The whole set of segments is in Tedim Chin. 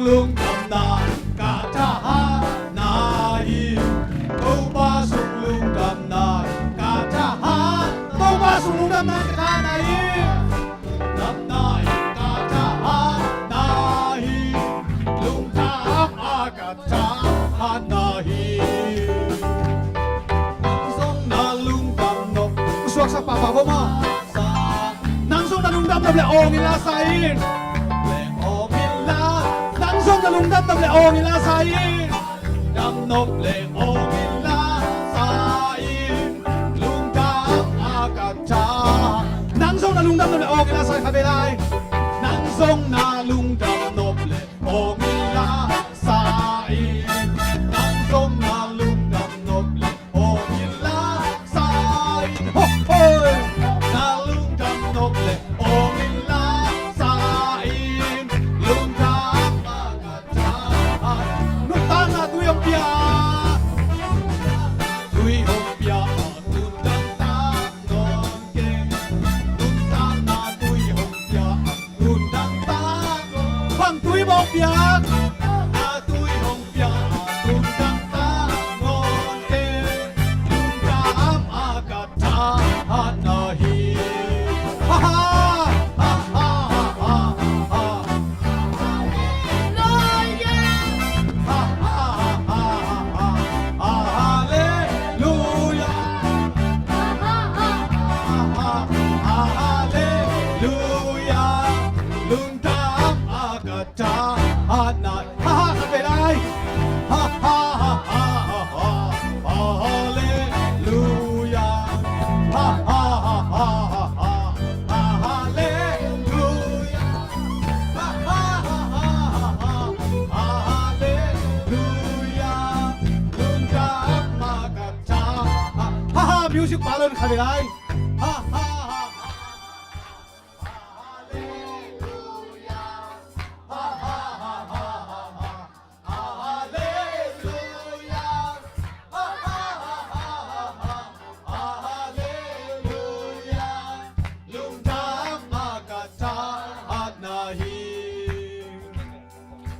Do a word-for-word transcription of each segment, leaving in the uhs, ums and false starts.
Lungdamna ka thahatna hi. Topa sung lungdamna ka thahat. Topa sung lungdamna ka thahatna hi. Lungdamna hi ka thahatna hi. Lungdam a ka thahatna hi. Nang zong na lungdam nop. Suaksa papa bo ma. Nang zong na lungdam nop le awng in la sa in. Le awng in la. Nang zong na lungdam nop le awng in la sa in. Dam nop le awng in la sa in. Lungdam a ka tha. Nang zong na lungdam nop le awng in la sa in kha ve lai. Nang zong na lungdam nop le awng in la sa in. Nang zong na lungdam nop le awng in la sa in. Ho, ho. Na lungdam nop le awng in la sa in. Lungdam a ka thahat. Nuntakna tui hong pia. Tui hong pia a nuntakna nawn kei. Nuntakna tui hong pia a nuntakna nawn. Bang tui hong pia. A tui hong pia a nuntakna nawn kei. Lungdam a ka thahatna hi. Ha, ha, ha, ha. Halleluia. Ha, ha, ha, ha, ha. Halleluia. Ha, ha, ha, ha, ha, ha. Halleluia. Lungdam a ka thahatna. Ha, ha, khat vei lai. Ha, ha, ha, ha, ha, ha. Halleluia. Ha, ha, ha, ha, ha, ha. Halleluia. Ha, ha, ha, ha, ha, ha. Halleluia. Lungdam a ka thahat. Ha, ha, music pa lo in khat vei lai. Ha, ha, ha, ha. Halleluia. Ha, ha, ha, ha, ha, ha. Halleluia. Ha, ha, ha, ha, ha, ha. Halleluia. Lungdam a ka thahatna hi.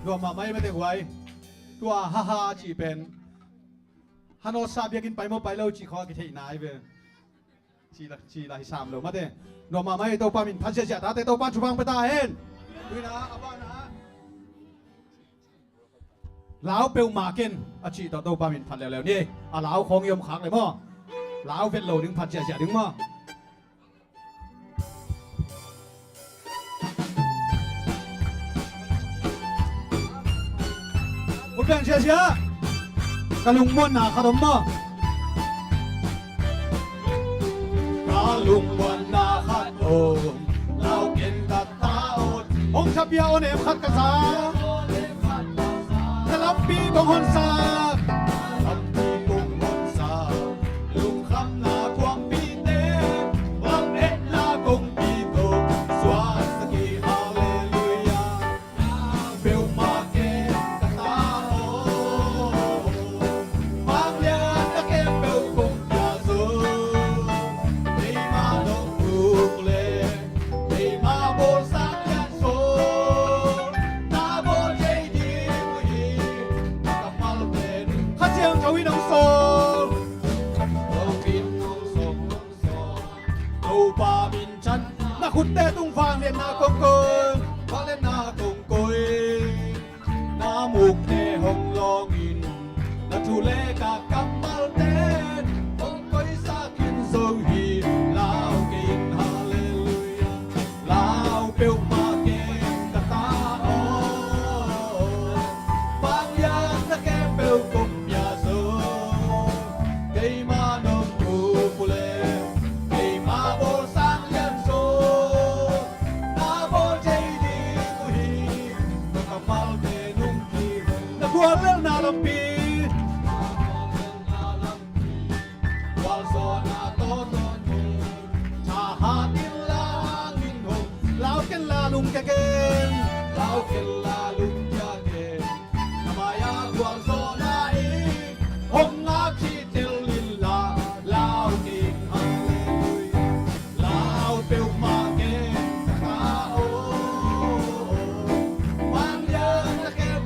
Nuam mahmah ei mate guai. Tua ha ha cih pen hanawsa biakinn pai maw pai lo cih khawng a kitheihna hi ve. Ci la, ci la hi sam lo mate. Nuam mahmah ei, Topa min phat ziahziah tate, Topa thupha hong pia ta hen. Tuina a bana lau peuhmah ken a cih tawh Topa min phat leuleu ni. A lau khawng i om khak le maw. Lau vet lo ding, phat ziahziah ding maw. Ut beng ziahziah. Ka lungmuanna khat om maw. Ka lungmuanna khat om. Lau ken ka ta aw. Hong tha pia aw, nem khat ka sa. Na lampi kong honsak. Lampi kong honsak. Lungkhamna kuampite. Lam etna kongpi tawh suaksak hi. Halleluia. Peuhmah ken ka ta aw. Vangliatna khempeuh kong pia zo. Keima nong uk le keima bawlsa lian zo. Na bawl thei ding uh hi. Ka malte ding. Kha Siangtho in hong sawl. Hong in hong sawl, hong sawl. Topa min than. Na khutte tung vangliatna kong koih. Vangliatna kong koih. Na mukte hong lawngin. Na thu le ka kammalte hong koihsak khin zo hi. Lau kei in halleluia. Lau peuhmah ken ka ta aw. Vangliatna khempeuh kong pia zo. Keima nong uk uh le keima bawlsa lian zo. Na bawl thei ding uh hi. Na kammalte nung kim. Na guallelhna lampi. Gualzawhna tawh tawn hi. Thahat in la hang in hong. Lau ken la lungkia ken. Lau ken la lungkia ken. Na mai-ah gualzawhna in hong ngak hi tel in la. Lau ken halleluia. Lau peuhmah ken ka ta aw. Vangliatna ken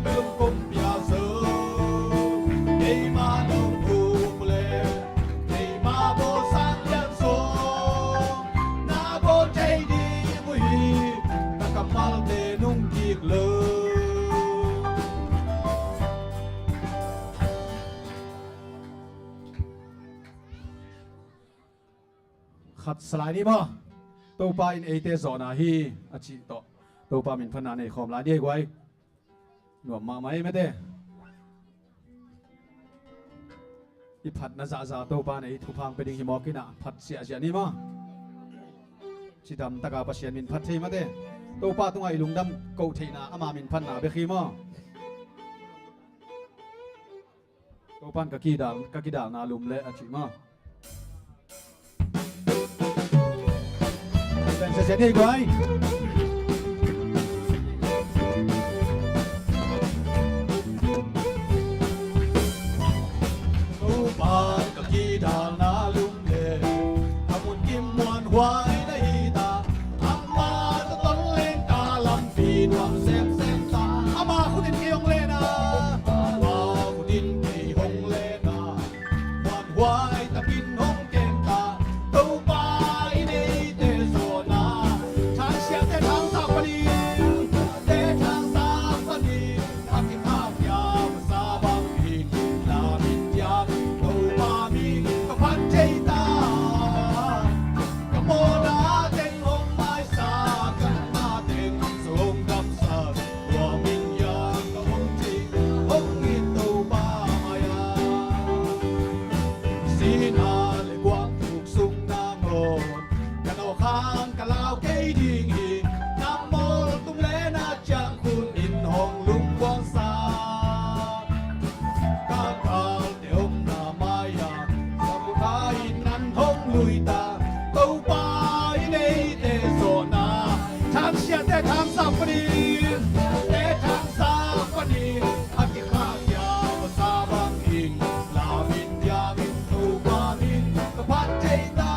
Phat sa lai ni maw. Topa in eite zawhna hi a cih tawh Topa min phatna nei khawm lai ni ei guai. Nuam mahmah ei mate. I phatna zahzah Topa in ei thupha pia ding hi mawk inah phat siahsiah ni maw. Cidam taka Pasian min phat thei mate. Topa tungah i lungdam koh theihna ama min phatna bek hi maw. Topan ka kidal, ka kidalna lum le a cih maw. Ven sese ni guai. Topan ka kidalna lum le a mun kim muanhuai na hi ta. Ama tawh ton leng ka lampi nuam semsem ta. Ama khut in kei hong len a. Ama khut in kei hong len a. Muanhuai takin hong kem ta. Topa in eite zawhna. Thangsiahte thangsak panin. Te thangsak panin. A kikhakhiat masa bangin na min ciang Topa min ka phat thei ta. Ka mawhna teng hong maisak, ka natna teng zong hong damsak. Tua min hiam ka hong thei, hong it Topa mai-ah. Sihna le guam thuk sung nangawn ka nawk hang ka lau kei ding hi. Na mawl tung le na ciang khut in hong lungmuang sa. Ka galte omna mai-ah sabuthai in an hong lui ta. Topa in eite zawhna. Thangsiahte thangsak panin. Te thangsak panin. A kikhakhiat masa bangin la min diangin Topa min ka phat thei ta.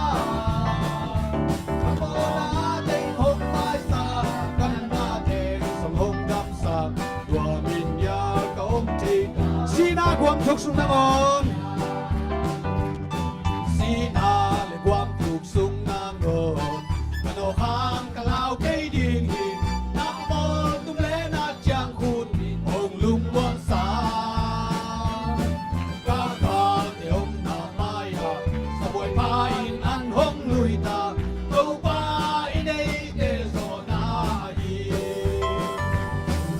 Ka mawhna teng hong maisak, ka natna teng zong hong damsak. Tua min hiam ka hong thei ta. Sihna guam thuk sung nangawn. Sihna le guam thuk sung nangawn ka nawk hang ka lau kei ding hi. Na mawl tung le na ciang khut in hong lungmuang sa. Ka galte omna mai-ah sabuai pha in an hong lui ta. Topa in eite zawhna hi.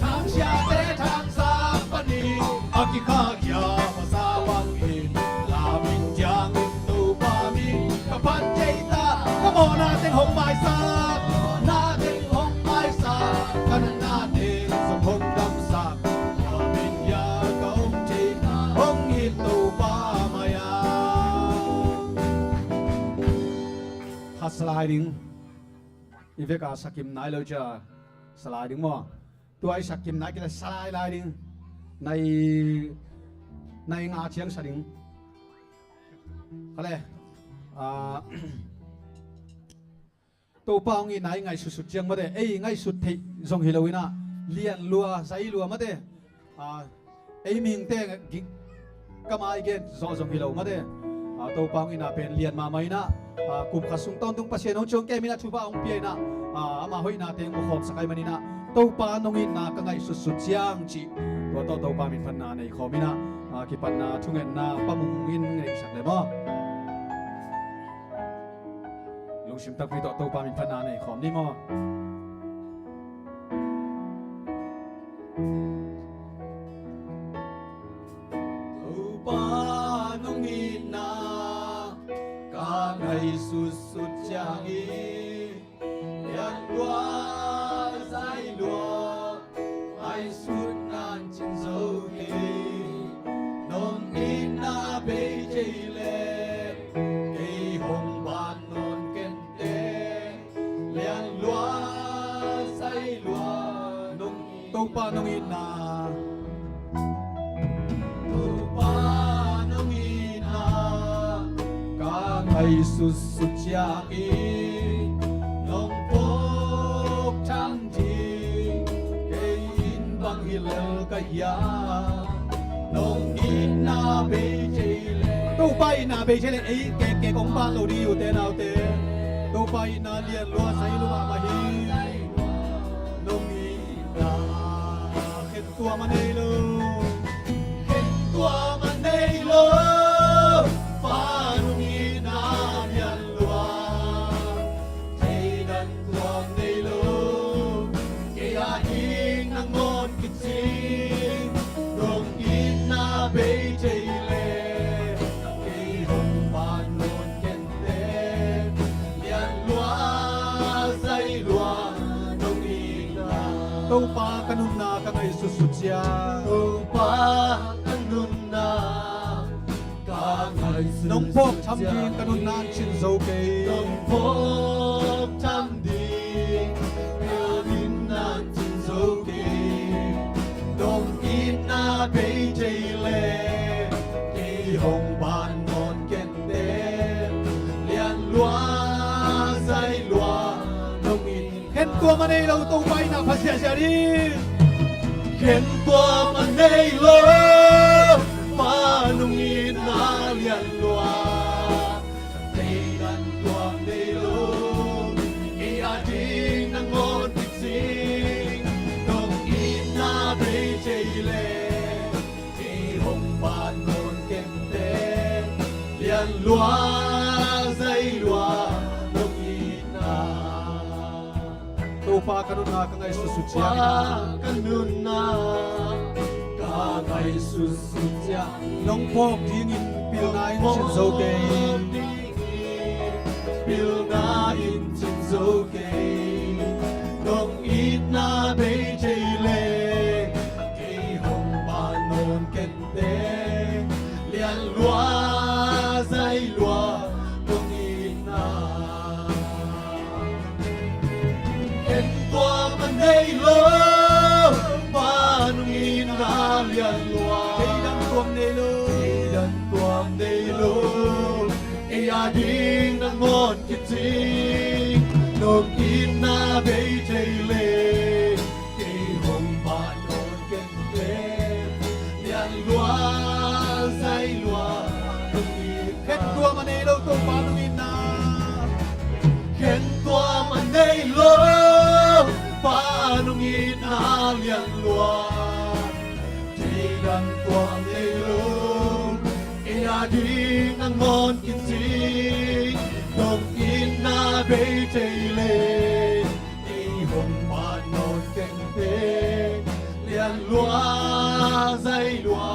Thangsiahte thangsak panin. A kikhakhiat masa bangin la min ciangin Topa min ka phat thei ta. Ka mawhna teng hong maisak, na teng hong maisak, ka natna teng zong hong damsak. Tua min hiam ka hong thei ta, hong it Topa mai-ah. Khat sa lai ding. I vek a sa kim nai lo cia sa lai ding maw. Tua i sa kim nai kei le sa lai lai ding. Nai, nai nga ciang sa ding. Ka le, ah, Topa hong itna i ngaihsutsut ciang mate, ei ngaihsut theih zong hi lo inah, lian lua, zai lua mate. Ah, ei mihingte gik ka mai gen zawh zong hi lo mate. Ah, Topa hong itna pen lian mahmah inah, ah, kum khat sung tawntung Pasian hong ciong kem inah thupha hong pia inah, ah, ama hoihnate hong mukhawmsak ahih maninah, Topa nong itna ka ngaihsutsut ciang cih tua tawh Topa min phatna nei khawm inah, ah, kipatna thungetna Pa Mung in neihsak le maw. Lungsim takpi tawh Topa min phatna nei khawm ni maw. Topa nong itna ka ngaihsutsut ciangin, lian lua zai lua ngaihsutna cing zo kei. Nong itna bei thei le kei hong ban nawn kei. Lian lua zai lua nong, Topa nong itna, Topa nong itna ka ngaihsutsut ciangin, nong pok thang ding kei in bang hi lel ka hiam. Nong itna bei thei le, Topa itna bei thei le, ei kek kek hong ban lo ding hi ute naute. Topa itna lian lua zai lua mahmah hi. Nong itna khen tuam a nei lo, khen tuam a nei lo. Pa nong itna lian lua Topa ka nunna, ka ngaihsun. Nong phawk tham ding ka nunna in cin zo kei. Nong phawk tham ding ka nunna in cin zo kei. Nong itna bei thei leh kei hong ban nawn kei. Lian lua, zai lua, nong it. Khen tuam a nei lo Topa itna pha ziahziah ding. Khen tuam a nei lo Pa nong itna lian lua. Theidan tuam nei lo, kei a ding nangawn kicing. Nong itna bei thei leh kei hong ban nawn kei. Lian lua, zai lua, nong itna. Topa ka nunna, ka ngaihsutsut ciang. Topa ka nunna, ka ngaihsutsut ciang. Nong phawk dingin pilna in cin zo kei. Pilna in cin zo kei. Nong itna bei thei leh kei hong ban nawn kei. Lian lua, zai lua, nong itna. Khen tuam a nei lo Pa nong itna lian lua. Theidan tuam nei lo. Theidan tuam nei lo. Kei a ding nangawn kicing. Nong itna bei thei leh kei hong ban nawn kei. Lian lua, zai lua, nong it. Khen tuam a nei lo Topa nong itna. Khen tuam a nei lo Pa nong itna lian lua. Theidan tuam nei lo. Kei a ding nangawn kicing. Nong itna bei thei leh kei hong ban nawn kei. Lian lua, zai lua,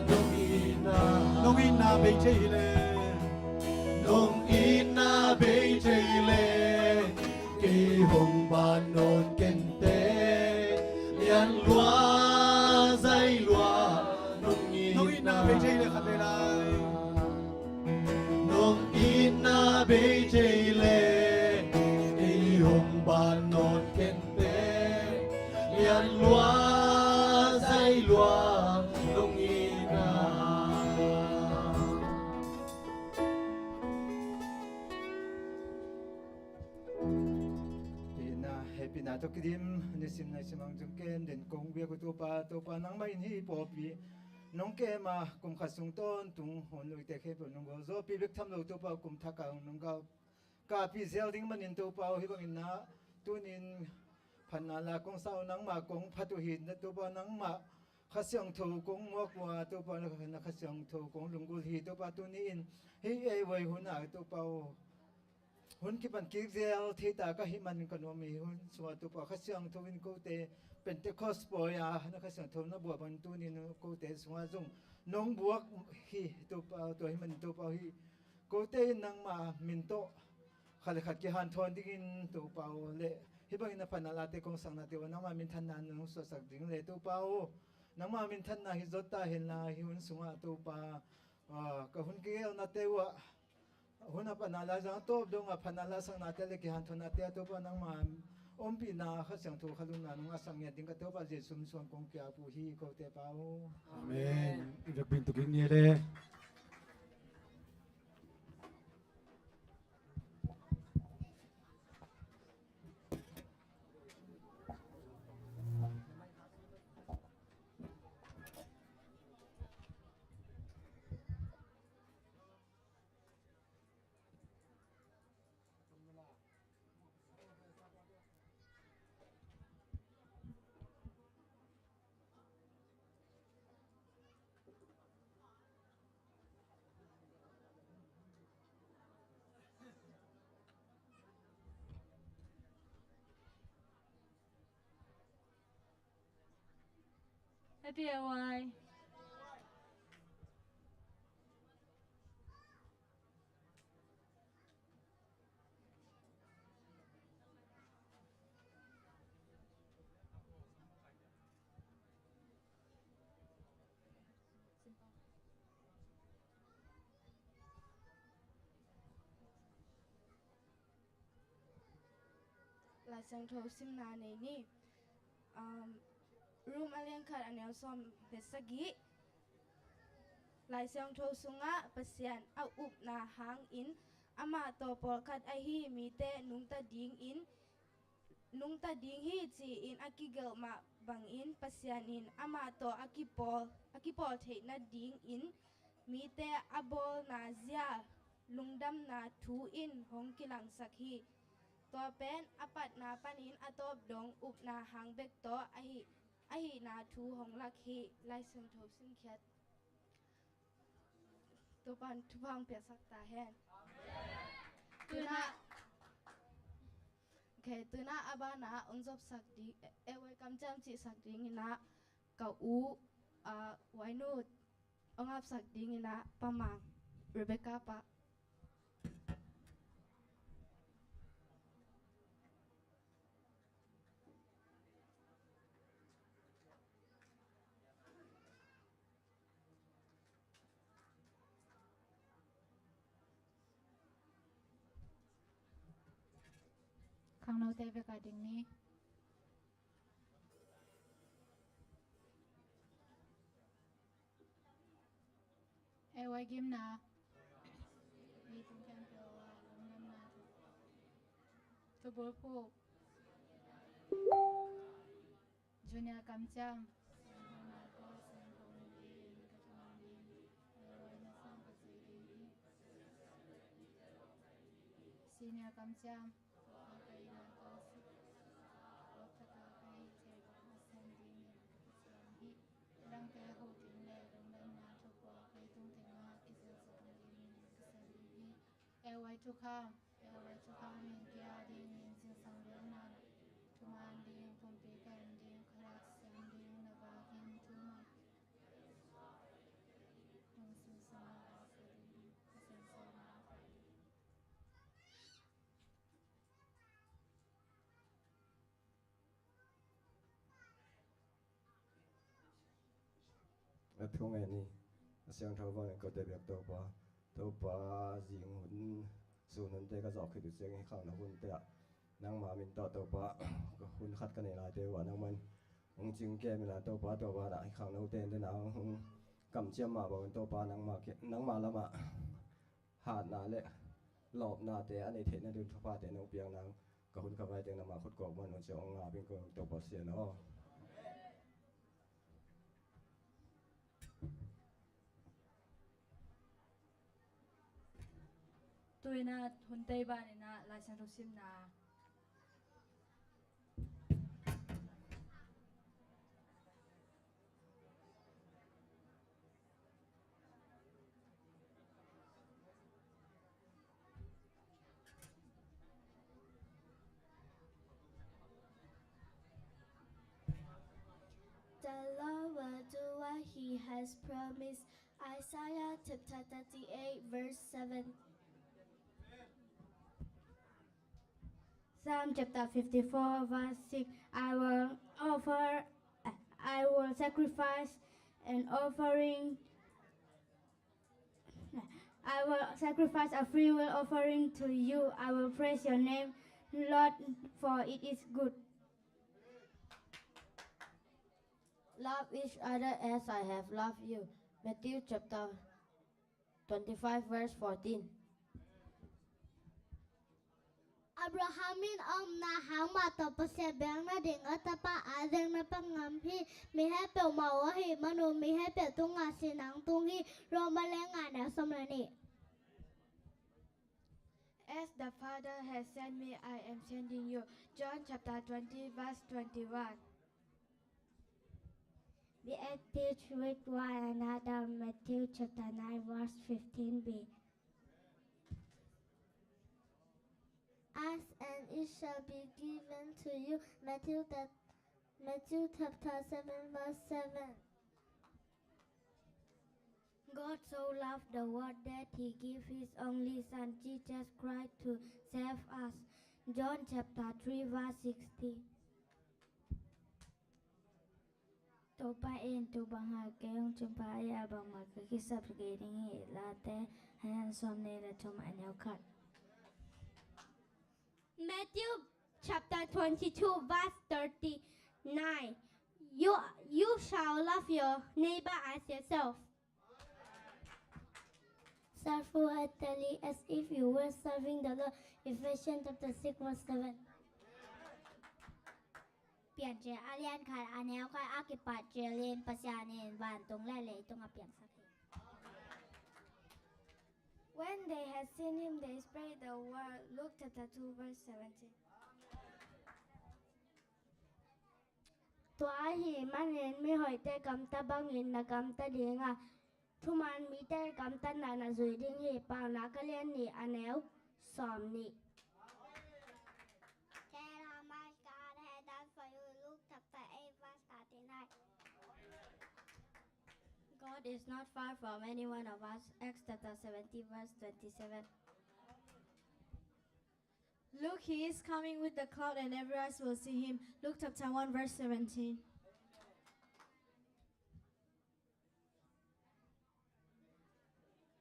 nong itna. Nong itna bei thei leh. Nong itna bei thei leh kei hong ban nawn kei. Lian lua, zai lua, nong itna. Nong itna bei thei leh khat vei lai. Nong itna bei thei leh kei hong ban nawn kei. Lian lua, zai lua, nong itna. Hehpihna, hehpihna tawh kidim, nisim naisim hong zong ken den kong biak uh Topa, Topa nangmah in hih pawlpi nong kem a, kum khat sung tawntung hun luite khempeuh nong gualzawhpih bek tham lo Topa, kum thak a nong galkapih zel ding manin Topa aw, hih bangin na tuni-in phatna la kong sa uh, nangmah kong phat uh hi, na Topa nangmah Kha Siangtho kong muak uh a, Topa na Kha Siangtho kong lunggulh hi, Topa tuni-in hih ei voi hun a Topa aw, hun kipan kik zel thei ta ka hih man ka nuam hi. Hun sungah Topa Kha Siangtho in kote Pentecost pawi a na Kha Siangtho na buak bangin tuni-in kote sungah zong nong buak hi Topa, tua hih man Topa hih kote in nangmah min tawh khat le khat kihanthawn dingin Topa aw le hih bangin na phatna late kong saknate uh nangmah minthanna nong suahsak ding le Topa aw, nangmah minthanna hi zot ta henla hih hun sungah Topa, ah, ka hun kigelnate uh ah, hun a phatna la zang tawp dongah phatna la saknate le kihanthawnate ah Topa nangma ompihna Kha Siangtho khalunna nung a sak ngiat ding ka Topa Jesu min suang kong kiap uh hi kote pa uh. Amen. I vekpi in tuk in ni le. Happy A Y. Lai Siangtho simna nei ni. Um, Rom a lian khat a neu sawm le sagih. Lai Siangtho sungah Pasian a upna hangin amah tawh pawlkhat ahi mite nungta dingin, nungta ding hi ci-in a kigelh mah bangin Pasian in amah tawh a kipawl, a kipawl theih nadingin mite a bawlna zia lungdamna thu in hong kilangsak hi. Tua pen a patna panin a tawp dong upna hang bek tawh ahi, ahihna thu hong lak hi. Lai Siangtho simkhiat. Topa'n thupha hong piaksak ta hen. Tuna, okay, tuna a banah hong zopsak ding, eh, eh, welcome ciam cihsak dingin ah ka u, ah, Wainu hong apsak dingin ah Pa Mang, Rebecca pa. Khangnote bek a ding ni. Ei, wai gimna. Leitung khempeuh ah lungdamna thu. Thubul puk. Junior kamciam. Senior kamciam. Ei, wai thukham. Ei, wai thukham in kia dingin zingsang lianna, thuman ding, pumpi kem ding, khualak sem ding na vakin thuman. Hong sinsang a ka ding, ka sinsang a ka ding. A thu ngen hi. A siangtho bangin kote bek Topa, Topa, zing hun, sun hunte ka zawh khit uh ciangin khangno hunte ah nangma min tawh Topa, ka hun khat ka nei laite uh ah nangman hong cing kem inla Topa, Topa, na hi khangnote in den a hong kamciam mah bangin Topa, nangma ke, nangma lamah hatna le lawpnate a nei theihna ding thuphate nong piak nang, ka hun ka vai teng nangma khut kawk man un ci hong ngap ing kong Topa Pasian aw. Tu-in ah hun tei banin ah Lai Siangtho simna. The Lord will do what he has promised. Isaiah chapter thirty-eight, verse seven. Psalm chapter fifty-four, verse six. I will offer, I will sacrifice an offering. I will sacrifice a free will offering to you. I will praise your name, Lord, for it is good. Love each other as I have loved you. Matthew chapter twenty-five, verse fourteen. Abraham in a omna hang mah tawh Pasian biakna ding a tapa a ding na pang ngam hi. Mi heh peuhmah uh ahih man uh mi heh peuh tungah sin hong tung hi. Roma lian nga neu sawm le nih. As the Father has sent me, I am sending you. John chapter twenty, verse twenty-one. Be at peace with one another. Matthew chapter nine, verse fifteen b. Ask and it shall be given to you. Matthew, Matthew chapter seven, verse seven. God so loved the world that he gave his only Son, Jesus Christ, to save us. John chapter three, verse sixteen. Topa in tu banga kei hong cingpha a, bangmah ka kisap kei ding hi. Late a lian sawmnih le thum a neu khat. Matthew chapter twenty-two, verse thirty-nine. You, you shall love your neighbor as yourself. Serve one another as if you were serving the Lord. Ephesians chapter six, verse seven. Piancil a lian khat a neu khat a kipat cilin Pasian in vantung le leitung a piangsak hi. When they had seen him, they spread the word. Luke chapter two, verse seventeen. Tua ahih manin mihoihte gamta bangin na gamta ding a, thuman mite gamtatna na zui ding hi. Paunak a lian nih a neu sawm nih. Tell how much God has done for you. Luke chapter eight, verse thirty-nine. God is not far from any one of us. Acts chapter seventeen, verse twenty-seven. Look, he is coming with the cloud, and every eyes will see him. Luke chapter one, verse seventeen.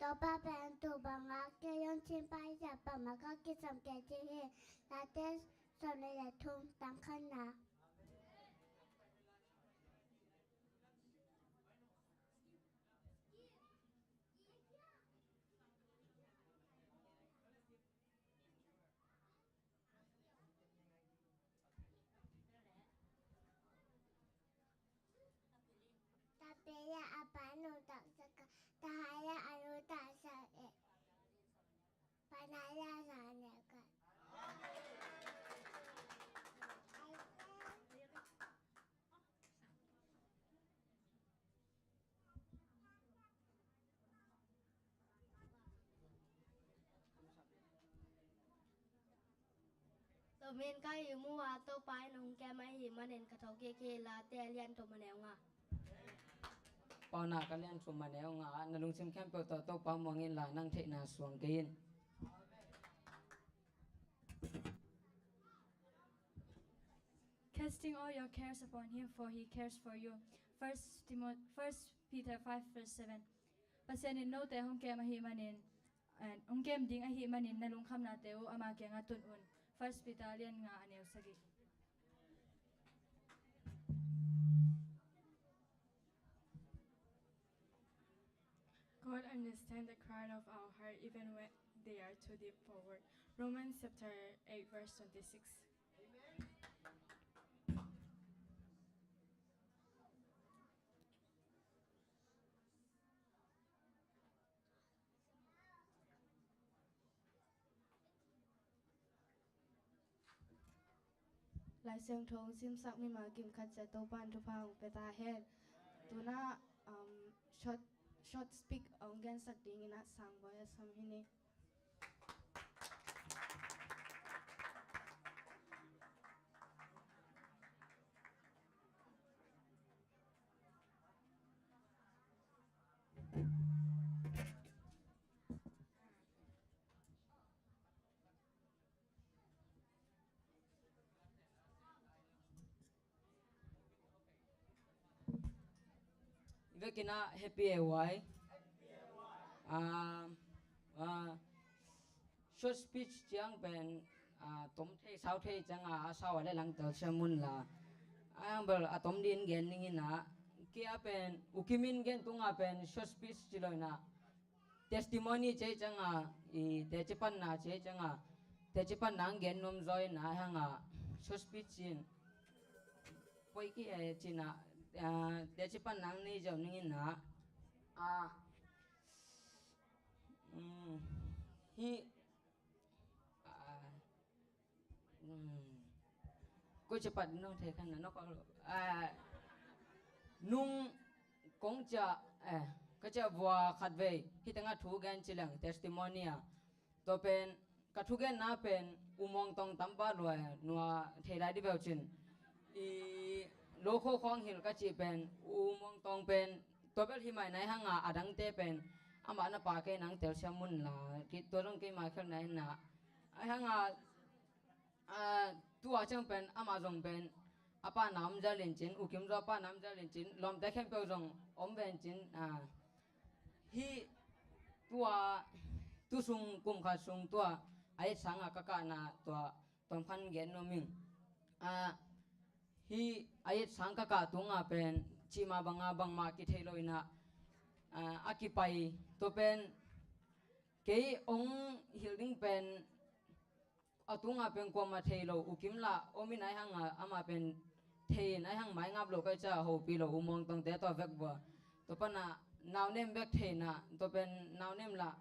Topa pen tu banga kei hong cingpa i sa pama ka kisam kei ci hi. Late sawm le le thum tang khanna. Tapiya a pa nungtak saka, tahaya a nungtak saka, panaya sa neka. Tomin ka ihmu a Topa in hong kem ahih manin ka thokik hi. Late a lian thum a neu nga. Paunak a lian thum a neu nga. Na lungsim khempeuh tawh Topa muang inla nang theihna suang kei in. Casting all your cares upon him, for he cares for you. First Timo-, First Peter five verse seven. Pasian in note hong kem ahih manin, eh, hong kem ding ahih manin na lungkhamnate uh ama kiangah tun un. First Peter lian nga a neu sagih. God understands the cry of our heart even when they are too deep for word. Romans chapter eight verse twenty-six. Lai Siangtho hong simsak mimal kim khat ciat Topa in thupha hong pia ta hen. Tuna, um, short, short speech hong gensak dingin a Sangboi a sam hi ni. Vekin ah happy A Y. Ah, ah, short speech ciang pen, ah, tom thei sau thei ciang a, a sau a le lang telsiam un la. A yang bel a tom din gen ning in ah, kia pen, ukimin gen tung a pen short speech ci lo in ah. Testimony ci ciang a, i teci panna ci ciang a, teci panna ang gen nuam zaw in a hang a, short speech cin. Poi ki e cin a, ah, teci panna ang nei zaw ning in a, ah, mm, hi, ah, Hmm. Ko ci pat nong thei khan na nong ko, ah, nung kong cia, eh, ka cia vua khat vei, hi tengah thu gen ci leng testimony a. To pen, ka thu gen na pen, U Mawng Tawng Tampa Luai, nua thei lai di veu cin. I lo kho khawng hil ka ci pen, U Mawng Tawng pen, to bel hi mai nai hang a, a dangte pen, amah na pa kei nang telsiam un la, ki to zong kei ma khel nai na. Ai hang a, Ah, tua ciang pen, amah zong pen, a pa na om zel in cin, U Kim zaw a pa na om zel in cin, lawmte khempeuh zong om ve in cin, ah, hi tua, tu sung, kum khat sung tua, a it sang a ka kahna tua, Tawmkhan gen nuam ing. Ah, hih a et sang ka kah tunga pen cihmah banga bangmah kithei lo inah, ah, a kipai tua pen kei ong hilh ding pen a tunga pen kuamah thei lo, ukim lah om in ai hanga amah pen thei in ai hang maingap lo kai ca hopi lo, u Mawngtawngte tua vek bua. Tua pana naunem bek thei inah tua pen naunem lah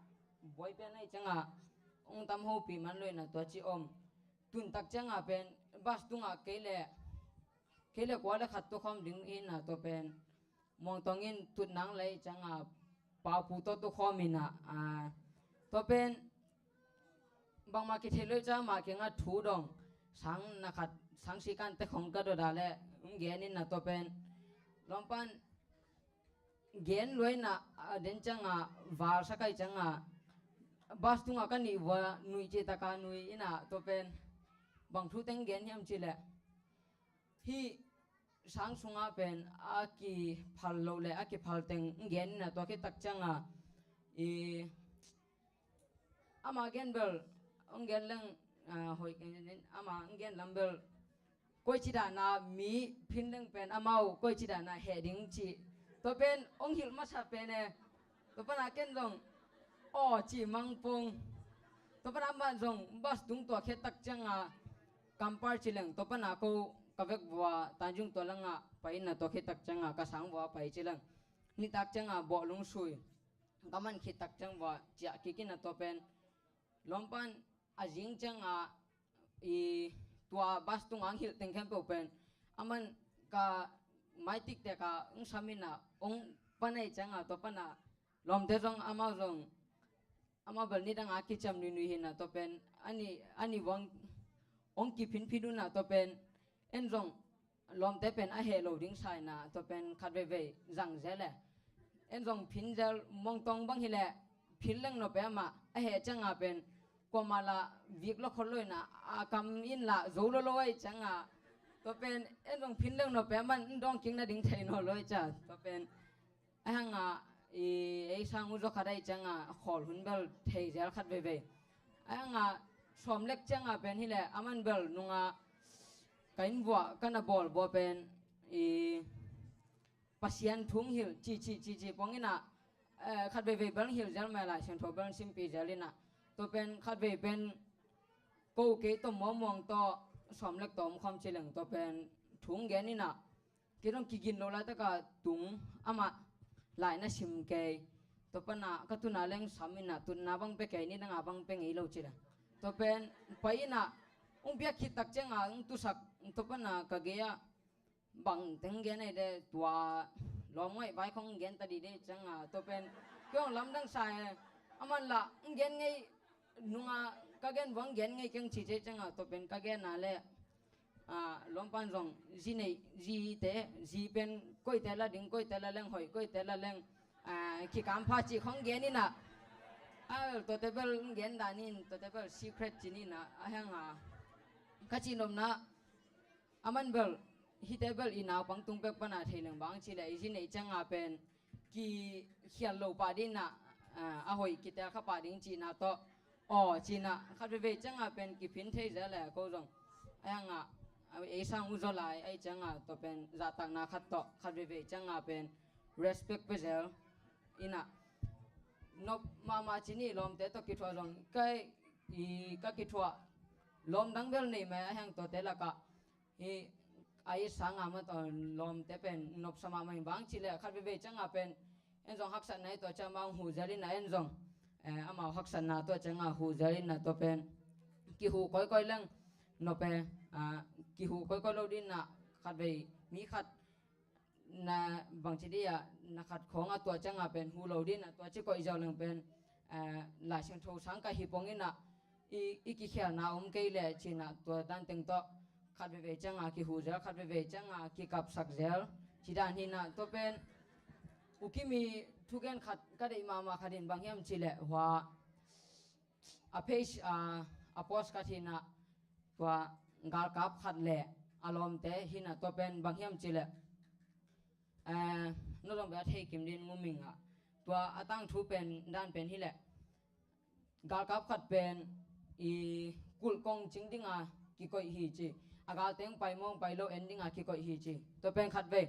buai pen ai cianga ong tam hopi man lo inah tua ci om. Tuntak cianga pen bas tunga kei le kei le kua le khat tukhawm ding inah tua pen Mawngtawng in tutnang lei cianga paupu tawh tukhawm inah, ah, tua pen bangmah kithei lo i ca mah kinga thu dong sang na khat sang sikan te khong ka dawda le um gen inah tua pen lawmpan gen luai inah, a den cianga valsa kai cianga bas tunga ka nih vua nuih cih taka nuih inah tua pen bang thu teng gen hiam cih leh hih sang sunga pen a kiphal lo le a kiphal teng gen inah tua khit tak cianga i ama gen bel ong gen leng, ah, hoih keng in ama ong gen lam bel koici dahna mi phin leng pen amau koici dahna heh ding cih tua pen ong hilh masa pen e. Tua pana ken zong aw ci mangpong. Tua pana amah zong bas tung tua khit tak cianga kampar ci leng tua pana ko ka vek vua Tanjung tua langa pai inah tua khit tak cianga ka sang vua pai ci leng nitak cianga bawh lungsui ka man khit tak ciang vua ciah kik inah tua pen lawmpan a zing cianga i tua bas tunga ang hilh teng khempeuh pen aman ka maitik teka ong sam inah ong panai cianga tua pana lawmte zong amau zong amau bel nidanga kiciam nuihnui hinah tua pen ani ani vang ong kiphinphin unah tua pen en zong lawmte pen a heh lo ding sa inah tua pen khat veivei zang zel e. En zong phin zel Mawngtawng bang hileh phin leng nop e amah a heh cianga pen kuamah lah vik lo khol lo inah a kam in lah zo lo lo ai cianga tua pen en zong phin leng nop e aman in dawng kik nading thei naw lo ai cia tua pen ai hanga i ei sang uh zaw khat ai cianga khawl hun bel thei zel khat veivei ai hanga sawm lek cianga pen hileh aman bel nunga ka inn vuah ka na bawl bua pen i Pasian thu hilh cici cici pong inah, eh, khat veivei bel hilh zel mai Lai Siangtho bel simpi zel inah tua pen khat vei pen ko kei tawh muangmuang tawh sawm lek tawh om khawm ci leng tua pen thu gen inah kei dong kigin lo laitaka tung amah lai na sim kei tua pana ka tuna leng sam inah tutna bang pe kei nidanga bang pe ngei lo ci leng tua pen pai inah ung piak khit tak cianga ung tusak tua pana ka gei ah bang teng gen ai de tua lawm ngaih vai khong gen ta dih de cianga tua pen kei ong lamdang sa e aman lah ung gen ngei nunga ka gen vang gen ngei keng ci ce cianga tua pen ka gen a le ah, lawmpan zong zi neih zite zi pen koite la ding koite la leng hoih koite la leng ah, kikam pha cih khong gen inah ah, tuate bel gen dan in tuate bel secret ci ni inah a hanga ka cih nopna aman bel hite bel i naupang tung pek pana thei leng bang ci leh i zi neih cianga pen kikhial lo pah dinah ah, a hoih kitel kha pah ding cihna tawh aw cinah khat veivei cianga pen kiphin thei zel e ko zong ai hanga ei sang uh zaw lai ai cianga tua pen zahtakna khat tawh khat veivei cianga pen respect pe zel inah nop mahmah ci ni lawmte tawh kithuah zong kai i ka kithuah lawm dang bel nei mai a heng tuate lakah hi a i sanga ma tawh lawmte pen nopsa mahmah in bang ci le khat veivei cianga pen en zong haksatna i tuah ciang ma hong huh zel inah en zong eh, amau haksatna tuah cianga huh zel inah tua pen kihuh koikoi leng nop e ah, kihuh koikoi lo dinah khat vei mi khat na bangci dih ah na khat khawng a tuah cianga pen huh lo dinah tua ci koih ziau leng pen eh, Lai Siangtho sang ka hi pong inah i, i kikhialna om kei leh cinah tua dan teng tawh khat veivei cianga kihuh zel khat veivei cianga kikapsak zel ci dan hinah tua pen ukimi thugen khat ka deih mahmah khat in bang hiam ci leh hua a page a, a post khat hinah tua galkap khat le a lawmte hinah tua pen bang hiam ci leh eh, no zong bia thei kim din nguming ah tua a tangthu pen dan pen hileh galkap khat pen i kulh kong cing dinga kikoih hi ci. A galte hong pai maw hong pai lo en dinga kikoih hi ci. Tua pen khatvei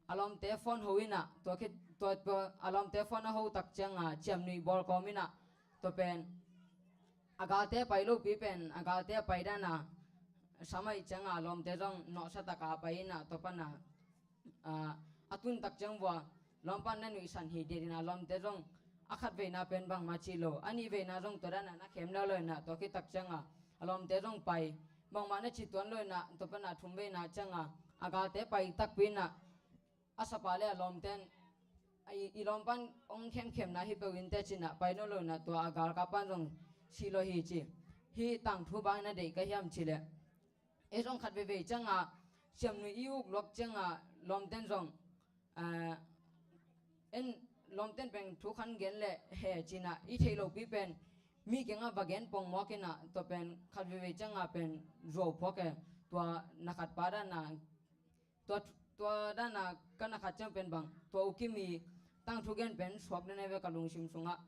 a lawmte phone ho inah, tua khit, tua, tua a lawmte phone a ho tak cianga ciamnuih bawl kawm inah, tua pen a galte pai lopi pen a galte a pai dana sam ahih cianga a lawmte zong nawhsa taka pai inah, tua pana a, a tun tak ciang vua lawmpa na nuihsan hi diadina lawmte zong a khat veina pen bangmah cih lo, a nih veina zong tua dana na khem leuleu inah, tua khit tak cianga a lawmte zong pai, bangmah na cih tuan lo inah, tua pana thum veina cianga a galte pai takpi inah, a sapa le a lawmten i, i lawmpan hong khemkhemna hi peuh inte cinah pai nawn lo inah, tua a galkappan zong sih lo hi ci. Hih tangthu bang na deih ka hiam cileh, ei zong khat veivei cianga ciamnuih i uk luak cianga lawmten zong, ah, en lawmten pen thu khat gen le he cinah i theih lopi pen mi kiangah va gen pongmawk inah, tua pen khat veivei cianga pen zuau phuak e. Tua na khat pa dana, tua, tua dana ka na khat ciang pen bang, tua ukim i tangthu gen pen suak den e ve ka lungsim sungah.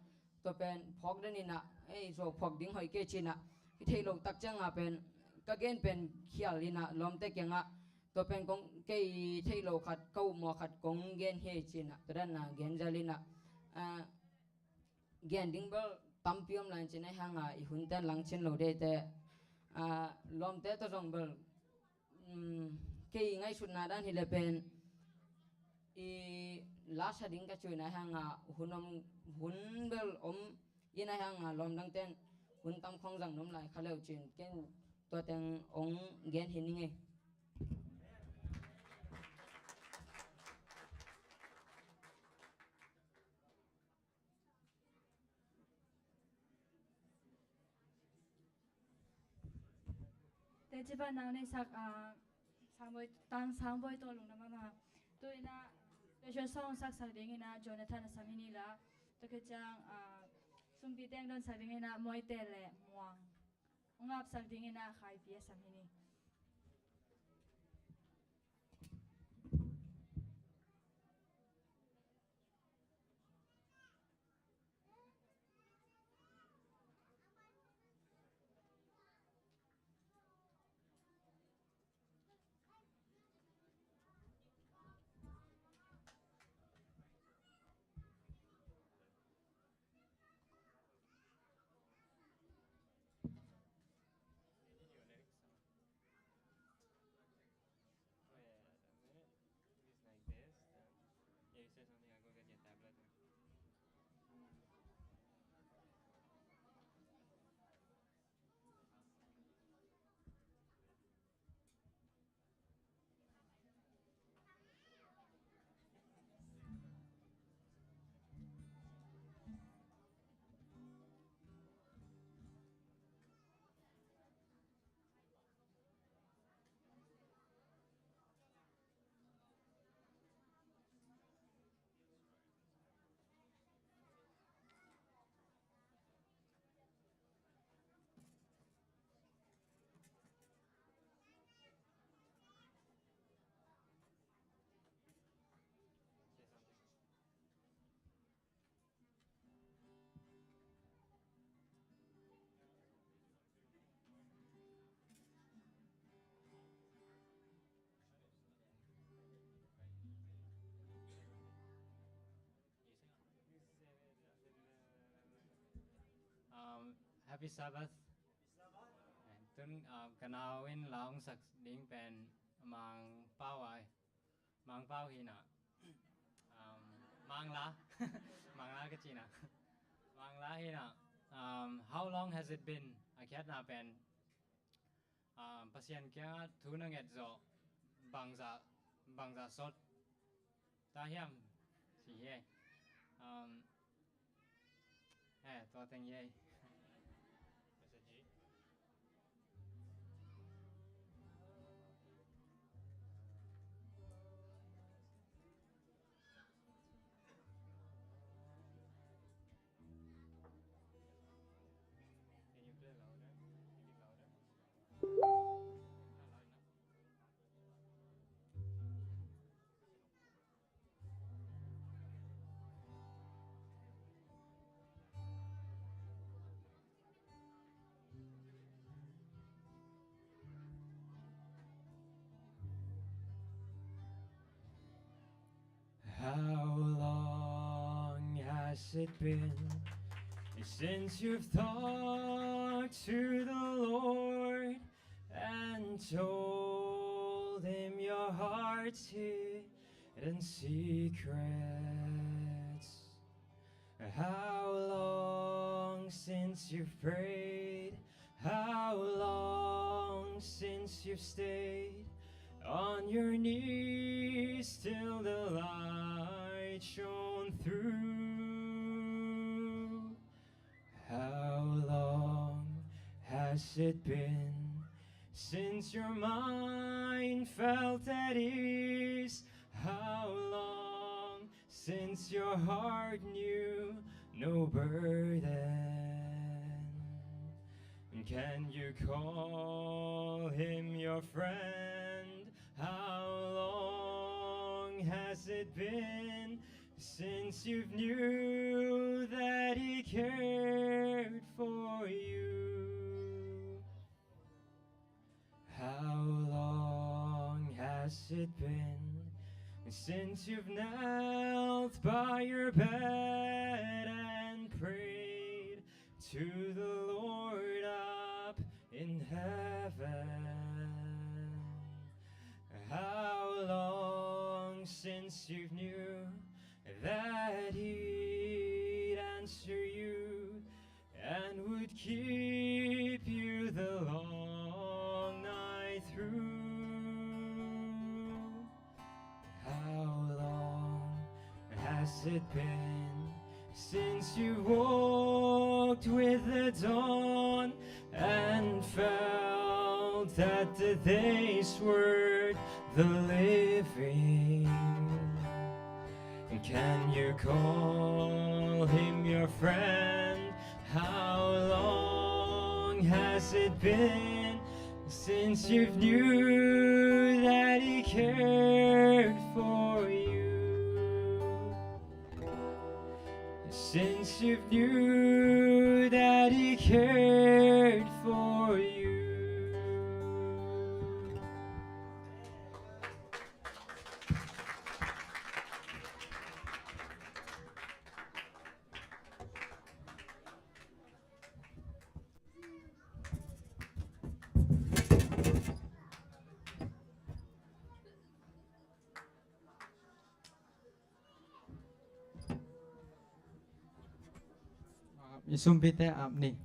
Tua pen phawk den inah, ei, zuau phawk ding hoih kei cinah, i theih loh tak cianga pen ka gen pen khial inah lawmte kiangah, tua pen kong, kei i theih loh khat, ka upmawh khat kong gen hi ei cinah, tua dana gen zel inah, ah, gen ding bel tampi om lai cinah, hanga i hunten langcin lo deite, ah, lawmte tawh zong bel, um, kei ngaihsutna dan hileh pen i lasa ding ka cihna hanga hun om, hun bel om inah hanga lawm dangten hun tam khong zang nuam lai kha leu cin ken tua teng hong gen hi ning ei. Teci pan nang nei sak, ah, Sangbawi, tang Sangbawi tawh lungdam mahmah. Tu inah special song saksak ding inah Jonathan a sam hi ni la. Tua khit ciang, ah, sumpi teng don sak ding inah Mawite le Muang. Ung ap sak ding inah Khaipi a sam hi ni. Oh, yeah, a minute. It's like this, then, yeah, you say something, I'll go get your tablet. Um, Happy Sabbath. Tun, um, ka nau in la hong sak ding pen Mangpau ai. Mangpau hi na. Um, Mangla. Mangla ka ci na. Mangla hi na. Um, how long has it been? A khiatna pen, um, Pasian kiangah thu na nget zawh bangzah, bangzah sawt ta hiam? Ci hi. Um, eh, tua teng hi. Can you play louder? A bit louder. Has it been since you've talked to the Lord and told him your heart's hidden secrets? How long since you've prayed? How long since you've stayed on your knees till the light shone through? How long has it been since your mind felt at ease? How long since your heart knew no burden? Can you call him your friend? How long has it been since you've knew that he cared for you? How long has it been since you've knelt by your bed and prayed to the Lord up in heaven? How long since you knew that he'd answer you and would keep you the long night through? How long has it been since you walked with the dawn and felt that the day's worth the living? Can you call him your friend? How long has it been since you knew that he cared for you? Since you knew that he cared for you. I sumpite ap ni.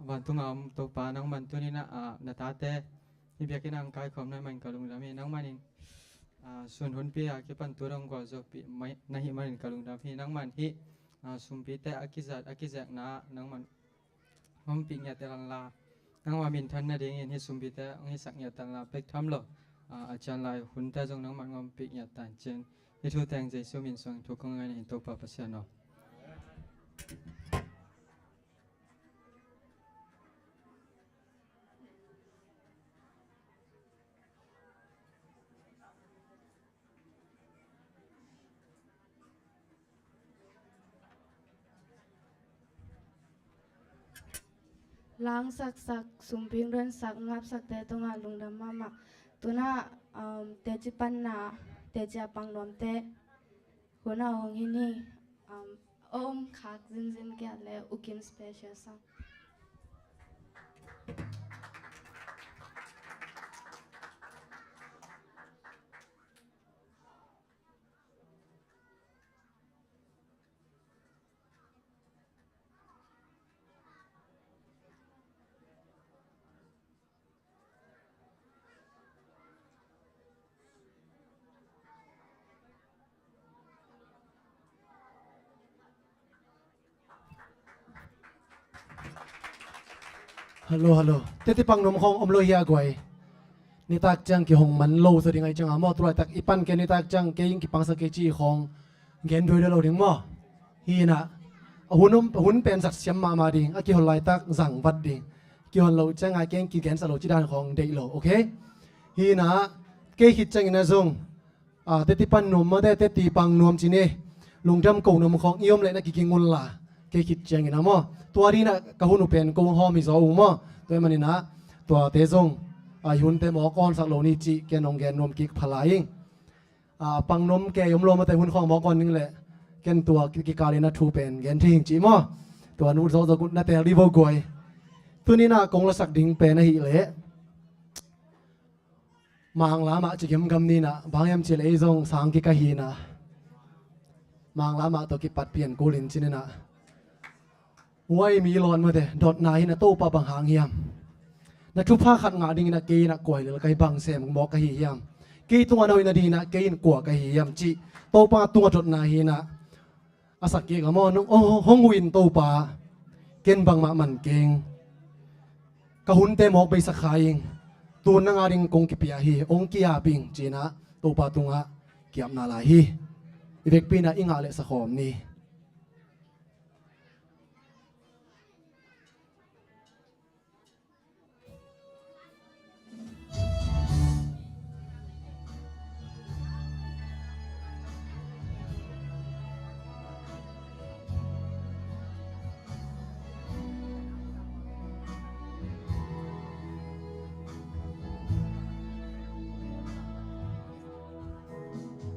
Vantung a om Topa, nangman tuni-in ah, na tate hih biakinn ah hong kaikhawm na hih manin ka lungdam hi. Nangman in, ah, sun hunpi a kipan tu dong gualzawhpih mai na hih manin ka lungdam hi. Nangman hih, ah, sumpite a kizat a kizekna ah nangman hong ompih ngiat ta hen la, nangma minthan nadingin hih sumpite hong hisak ngiat ta hen la, pek tham lo, ah, a cian lai hunte zong nangman hong ompih ngiat ta hen ci-in, hih thu teng Jesu min suangin thu kong ngen hi, Topa Pasian aw. Langsaksak, sumping donsak, ngapsakte tungah lungdam mahmah. Tu-in ah, um, teci panna, teci a pang nuamte hun ah hong hi ni, um, om khak zinzin kei leh U Kim special song. Hallo, hallo. Teci pang nuam khawng om lo hia guai? Nitak ciang kihong man lo zaw ding ahih ciangin maw, tu laitak i pan kei, nitak ciang kei in kipangsak kei ci khawng gen duai lo ding maw? Hi-in ah, a hun om, a hun pen zat siam mahmah ding, a kihon laitak zang vat ding. Kihon loh ciangin kei in kigensak lo ci dan khawng deih lo, ok? Hi-in ah, kei khit ciangin ah zong, ah, teci pan nuam maw, te, teci pang nuam ci ni. Lungdam ko nuam khawng i om leh na kiging un la, kei khit ciangin ah maw. Tua dingin ah ka hun uh pen kong hawm hi zaw ung maw. Tua ahih manin ah, tuate zong, ah, i hunte mawk awnsak lo ni cih ken hong gen nuam kik pha lai ing. Ah, pang nuam kei om lo maw, te hun khawng mawk awn ning leh, Ken tua ki-, kikal in a thu pen gen thei ing ci maw. Tua nu zawzaw na tel dih vo guai. Tuni-in ah kong lasak ding pen ahih leh Manglam ah ci gemgam ni-in ah, bang hiam cih leh ei zong sang kik ahi-in ah, Manglam ah tawh kipat pian kul in ci-in ah, huai mi lawn mate, dotna hi-in ah Topa bang hang hiam? Na thupha khat ngah dingin ah kei in ah kua hi lel ka hi, bang sem mawk ka hi hiam? Kei tungah na hoih nadingin ah kei in kua ka hi hiam cih Topa tungah dotna hi-in ah, a sak kik a maw, nong, oh, hong huh in Topa, ken bangmah man keng. Ka hunte mawk beisak kha ing. Tun nang ading kong kipia hi, hong ki-ap ing ci-in ah Topa tungah ki-apna lai hi. I vekpi-in ah i ngah leh sakhawm ni.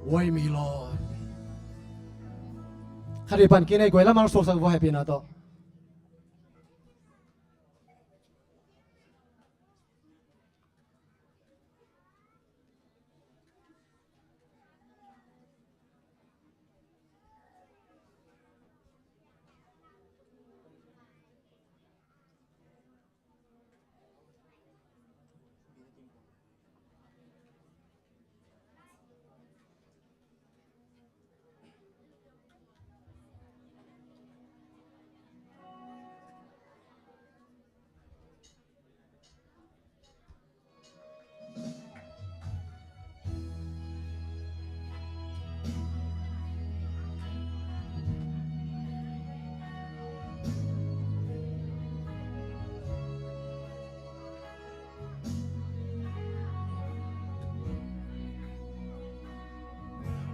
Huai mi lawn. Khat i pan kik ni, guai lam ah suaksak vo, happy na tawh.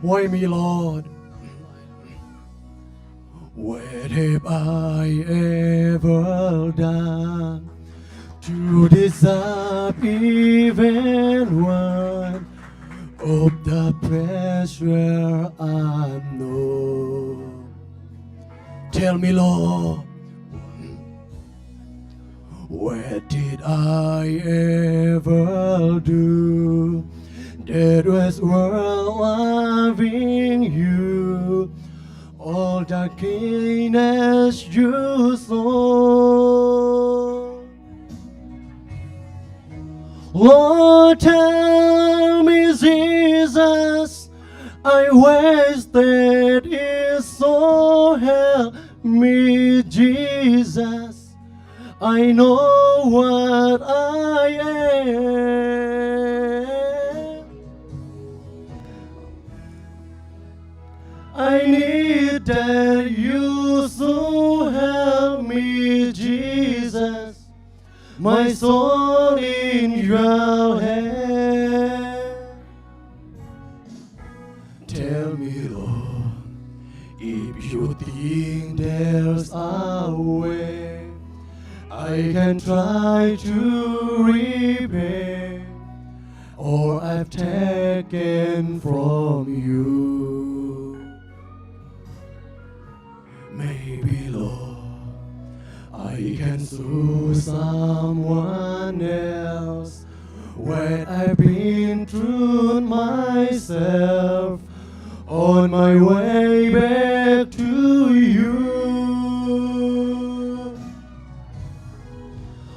Why me, Lord? What have I ever done to deserve even one of the pleasure I know? Tell me, Lord, what did I ever do that was worth loving you all the kindness you show? Lord, tell me, Jesus, I wasted it, so help me, Jesus. I know what I am. I need that you so help me, Jesus. My soul in your hand. Tell me, Lord, if you think there's a way I can try to repay all I've taken from you. Maybe, Lord, I can show someone else what I've been through myself on my way back to you.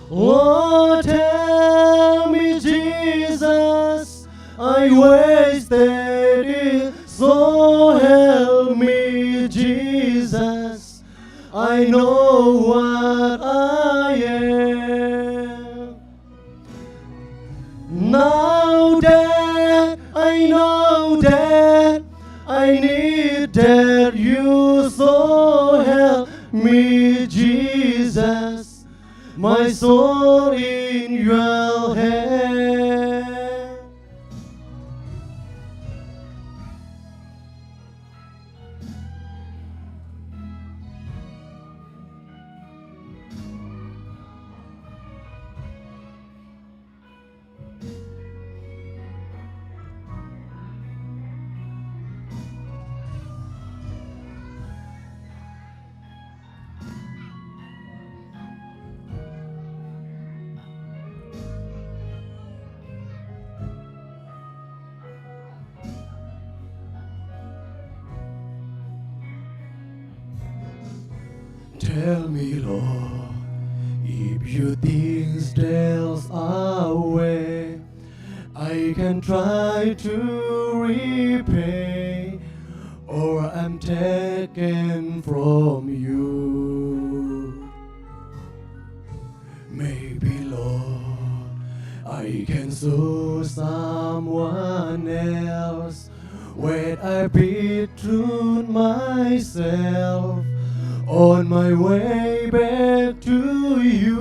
Lord, tell me, Jesus, I wasted it, so help me, Jesus. I know what I am. Now that I know that I need that you, so help me, Jesus. My soul in your hand. Tell me, Lord, if you think there's a way I can try to repay all I'm taken from you. Maybe, Lord, I can show someone else what I betrayed myself on my way back to you.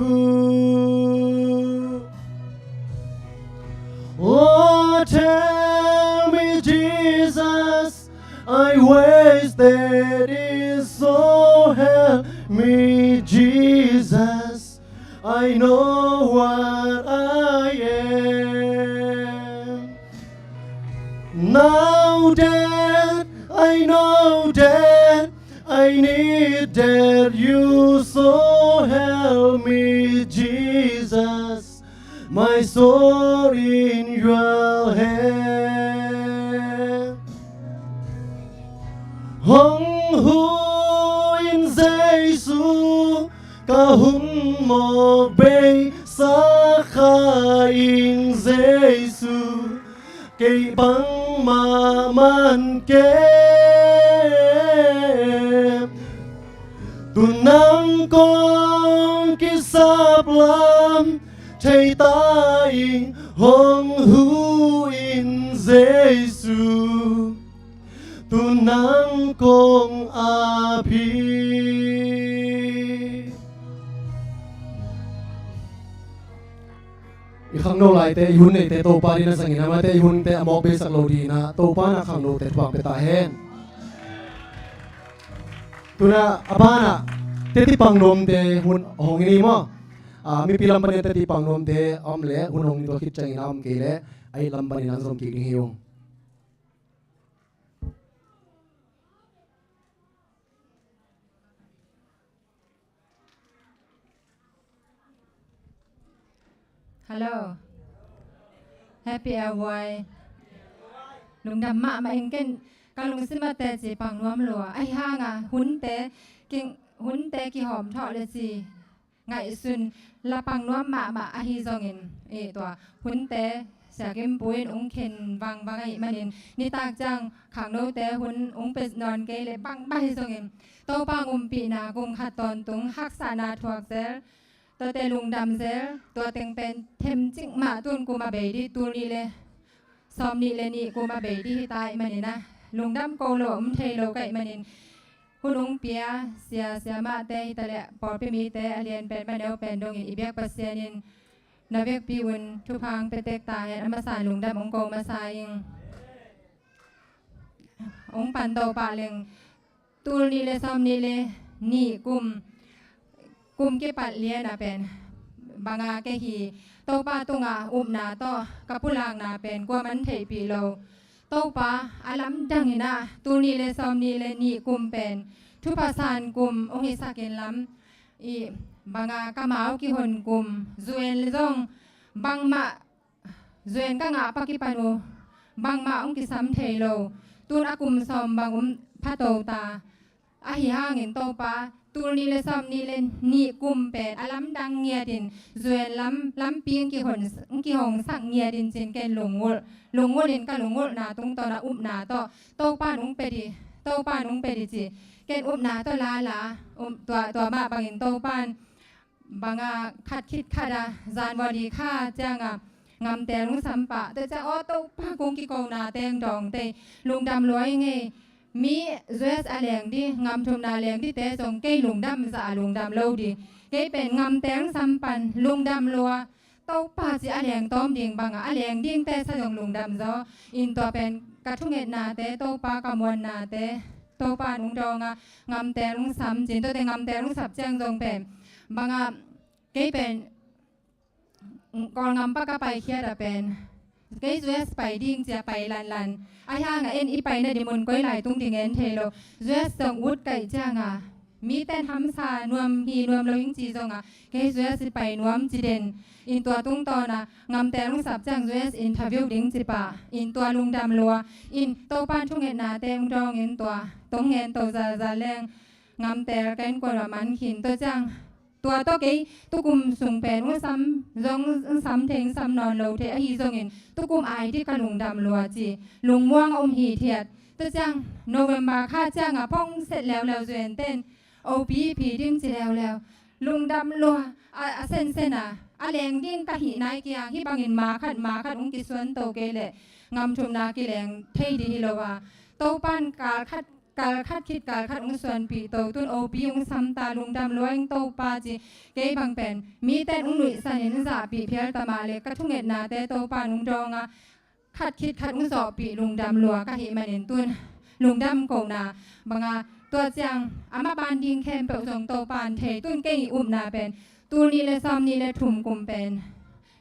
Lord, tell me, Jesus, I wasted it, so help me, Jesus. I know what I am. Now that I know that I need that you, so help me, Jesus. My soul in your hand. Hong hu in Jesu, ka hun mawk bei sa kha in Jesu, kei bangmah man kei. Tu nang kong kisap lam thei ta ing, hong hu in Jesu, tu nang kong ap hi. I khangno laite, i hun neite Topa ding na zangin, amaute i hunte a mawk beisak lo dingin ah Topa na khangnote thupha pia ta hen. Tuna a banah teti pangnuamte hun hong in hi maw? Ah, mipi lam panin teti pangnuamte a om leh hun hong in, tua khit ciangin a om kei leh a it lam panin an zom kik ding hi ung. Hello. Happy L Y. Lungdam mahmah ing. Ken ka lungsim ah teci pang nuam lua. Ahi hanga hunte, king, hunte kihawm thawh le ci ngaihsun la pang nuam mahmah ahi zongin, i tua hunte Sia Kim Pu in ung khen vangvang ahih manin, nitak ciang khangnote hun ung pia nawn kei leh bangbang hi zongin, Topa umpihna kum khat tawntung haksatna thuak zel, tuate lungdam zel, tua teng pen themcik mah tun kum a bei dih, tul nih le sawm nih le nih kum a bei dih hi ta ahih manin ah, lungdam ko lo um thei lo ka hih manin, hun ung pia sia, siamahte hi ta leh pawlpi mite a lian pen, a neu pen dongin i biak Pasian in na vekpi un thupha ong pia tek ta hen. A masa in lungdam ong ko masa ing. Ong pan to pah leng, tul nih le sawm nih le nih kum, kum kipat lian a pen banga kei hi, Topa tungah upna tawh ka pulakna pen kuaman theihpih lo. Topa, a lamdang in ah tul nih le sawm nih le nih kum pen thupha san kum ong hisak in lam, i banga ka mau kihon kum, zuen zong bangmah, zuen ka ngah pa kipan uh bangmah ong kisam thei lo. Tun a kum sawm bang um pha to ta. Ahi hangin Topa, tul nih le sawm nih le nih kum pen a lamdang ngiatin zuen lam, lampi ong kihon, ong kihongsak ngiatin cin ken lungngulh, lungngulh in ka lungngulhna tungtawn a upna tawh Topa nung pia dih, Topa nung pia dih ci. Ken upna tawh lala, um, tua, tua mah bangin Topa in banga khat khit khat a, January kha cianga ngamte lungsampah te ciang, aw Topa, kong kikona teng dawng tei, lungdam lua ing ei. Mi U S a leng dih, ngam thumna leng dihte zong kei lungdam zah a lungdam lo dih. Kei pen ngamte lungsampan lungdam lua. Topa ci a leng tawm ding banga a leng dingte sa zong lungdam zaw. In tua pen ka thungetnate, Topa ka muannate, Topa nung dawnga ngamte lungsam cin, tuate ngamte lungsap ciang zong pen banga kei pen Kawlngam pa ka paikhiat a pen kei U S pai ding cia pai lanlan. Ahi hanga en i pai nading mun koi lai tung ding en thei lo. U S zong ut kaih cianga miten hamsa nuam hi nuam lo ing ci zonga kei U S i pai nuam ci den. In tua tungtawna ngamte lungsap ciang U S interview ding ci pah. In tua lungdam lua. In Topan thungetnate ung dawng in tua tong ngen to zalzal leng. ngamtel ka innkuan va man khin. Tua ciang tua tawh kei tukum sung pen ung sam zong ung sam thei ung sam nawn lo thei ahi zongin tukum ai dih ka lungdam lua ci lungmuang a um hithiat. Tua ciang November kha ciangah phong set leuleu zuenten opi phi ding ci leuleu lungdam lua a, a sensen a a leng ding ka hih nai kiang hih bangin ma khat ma khat ung kisuan to kei leh ngamthumna kileng thei dih hi lo a Topan kal khat kal khat khit kal khat ung suanpih to tun opi ung samta lungdam lua ing Topa ci kei bang pen miten ung nuihsanin ung zahpih phial ta mah le ka thungetnate Topan ung dawng a khat khit khat ung zawhpih lungdam lua ka hih manin tun lungdam kohna banga tua ciang a maban ding khempeuh zong Topan thei tun kei upna pen tul nih le sawm nih le thum kum pen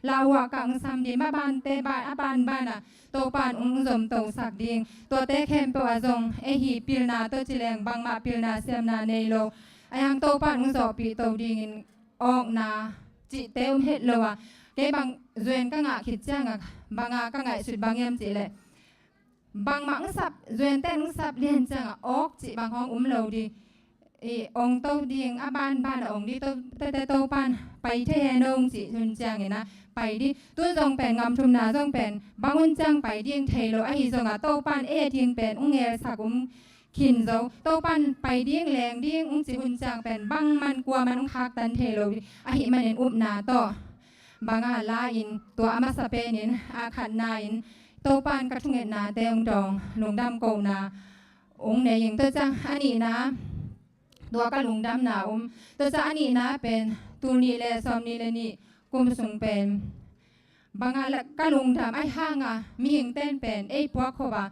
lauhuah ka ung sam ding mabante ban a banbana Topan ung zomtosak ding tuate khempeuh a zong ei hi pilna tawh cileng bangmah pilna siamna nei lo a yang Topan ung zawhpih to dingin awkna cihte um het lo a kei bang zuen ka ngah khit cianga banga ka ngaihsut bang hiam cihleh bangmah ung sap zuenten ung sap lian cianga awk cih bang hong um lo dih i ong to ding a banban a ong dih to tete Topan pai thei he no ung cih hun ciangin a pai dih tun zong pen ngamthumna zong pen bang hun ciang pai ding thei lo ahi zonga Topan e ding pen ung ngelsak um khin zo Topan pai ding leng ding ung ci hun ciang pen bangman kuaman ung khaktan thei lo dih ahi manin upna tawh banga la in tua a masa penin a khatna in Topan ka thungetnate ung dawng lungdam kohna ung nei ing tua ciang a nihna tua ka lungdamna um tua ciang a nihna pen tul nih le sawm nih le nih kum sung pen banga ka lungdam ahi hanga mihingten pen ei puak khop a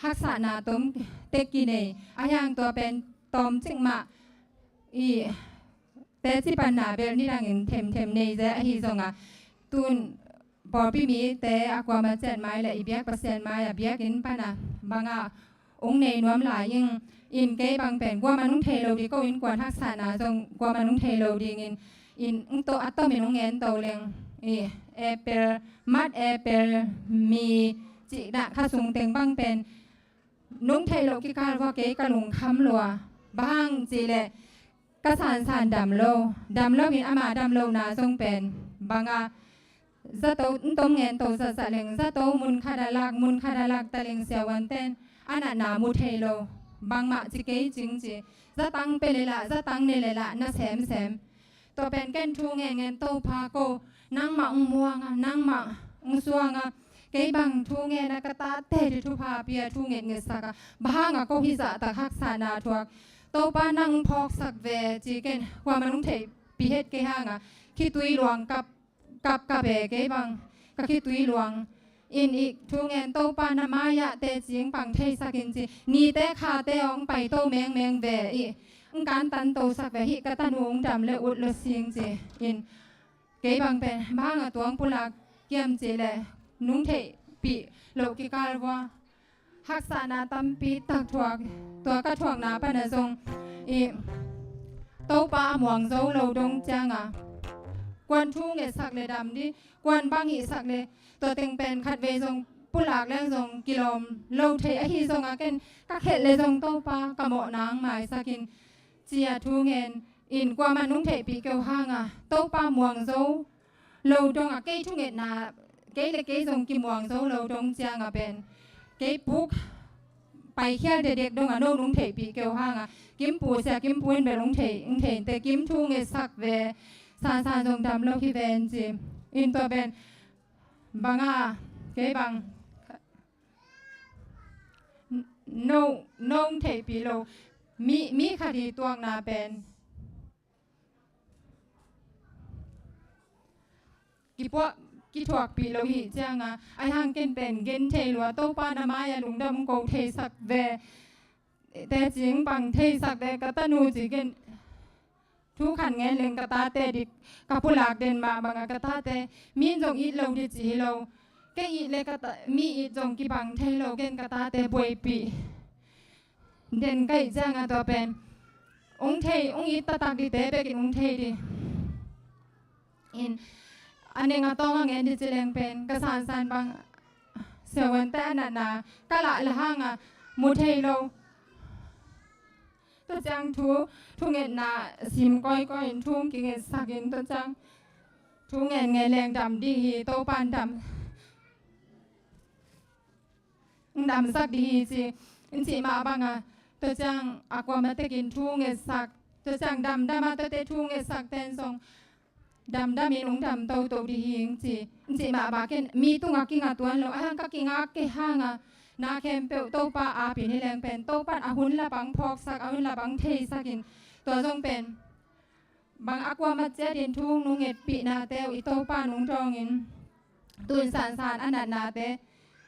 haksahna tom tek kinei ahi hang tua pen tawm cik mah i teci panna bel nidangin themthem nei ze ahi zonga tun pawlpi mite a kuama ciat mai le i biak Pasian mai a biakin pana banga ung nei nuam lai ing in kei bang pen kuaman ung thei lo ding ko innkuan haksahna zong kuaman ung thei lo dingin in ung to a tomin ung ngen to leng i April March April May cihna kha sung teng bang pen nung theih loh kikal vua kei ka lungkham lua bang hang cihleh ka sansan dam lo dam lo in ama dam lohna zong pen banga zato n tom ngen to zatzah leng zato mun khat a lak mun khat a lak ta leng siavuanten a natna mu thei lo bangmah ci kei cing ci zatang pe lelah zatang ne lelah na semsem tua pen ken thu ngen ngen Topa ko nangmah ung muanga nangmah ung suanga kei bang thu ngen a ka tate di thupha pia thu nget ngetsak a bang hanga ko hizah tak haksahna thuak Topa nang ung phawksak ve ci ken kuaman ung theih pihet kei hanga khitui luang kap kap kap e kei bang ka khitui luang in i thu ngen Topa na mai-ah tecing pang theisak in ci nite khate hong pai to mengmeng ve i ung kantan tosak ve hih ka tanu ung dam le ut lo sing ci in kei bang pen bang a tuang pulak kiam cihleh nung theihpih loh kikal vua haksahna tampi tak thuak tua ka thuakna pana zong i Topa a muang zo lo dong cianga kuan thu ngetsak le dam dih kuan bang hihsak le tua teng pen khatvei zong pulak leng zong kilawm lo thei ahi zonga ken ka khelh le zong Topa ka mawh nang maisakin cia thu ngen in kuaman ung theihpih keuh hanga Topa muang zo lo donga kei thungetna kei le kei zong kimuang zo lo dong cianga pen kei puk paikhial dedek donga no nung theihpih keuh hanga kimpu sia kimpu in bel ung thei ung theinte kim thu ngetsak ve sansan zong dam lo hi ven ci in tua pen banga kei bang no no ung theihpih lo mi mi khat hi tuakna pen kipuah kithuakpih lo hi cianga ahi hang ken pen gen thei lua Topa na mai-ah lungdam ko theisak ve tecing pang theisak ve ka tanu ci ken thu khan ngen leng ka tate dik ka pulak den mah banga ka tate min zong it lo di ci hi lo kei it le ka ta mi it zong kibang thei lo ken ka tate buaipih den ka ih cianga tua pen ung thei ung it taktak dite bekin ung thei di in a neng a tawng a ngen di cileng pen ka sansan bang siavuante a natna ka lah le hanga mu thei lo Tua ciang thu, thungetna sim kawikawi in thu kingetsak in, tua ciang thu ngen ngen leng dam ding hi, Topan dam, damsak ding hi ci, in cih mah banga, tua ciang a kuamah tekin thu ngetsak, tua ciang damdam a tuate thu ngetsak ten zong damdam in hong dam toto ding hi ing ci. Cih mah bangin mi tungah kinga tuan lo, a hang ka kingak kei hanga, na khempeuh Topa aap in hi leng pen, Topan a hun la bang phawksak, a hun la bang theisak in, tua zong pen bang a kuamah ciat in thu hong nungetpihnate uh i Topa nung dawngin, tun sansan a natnate,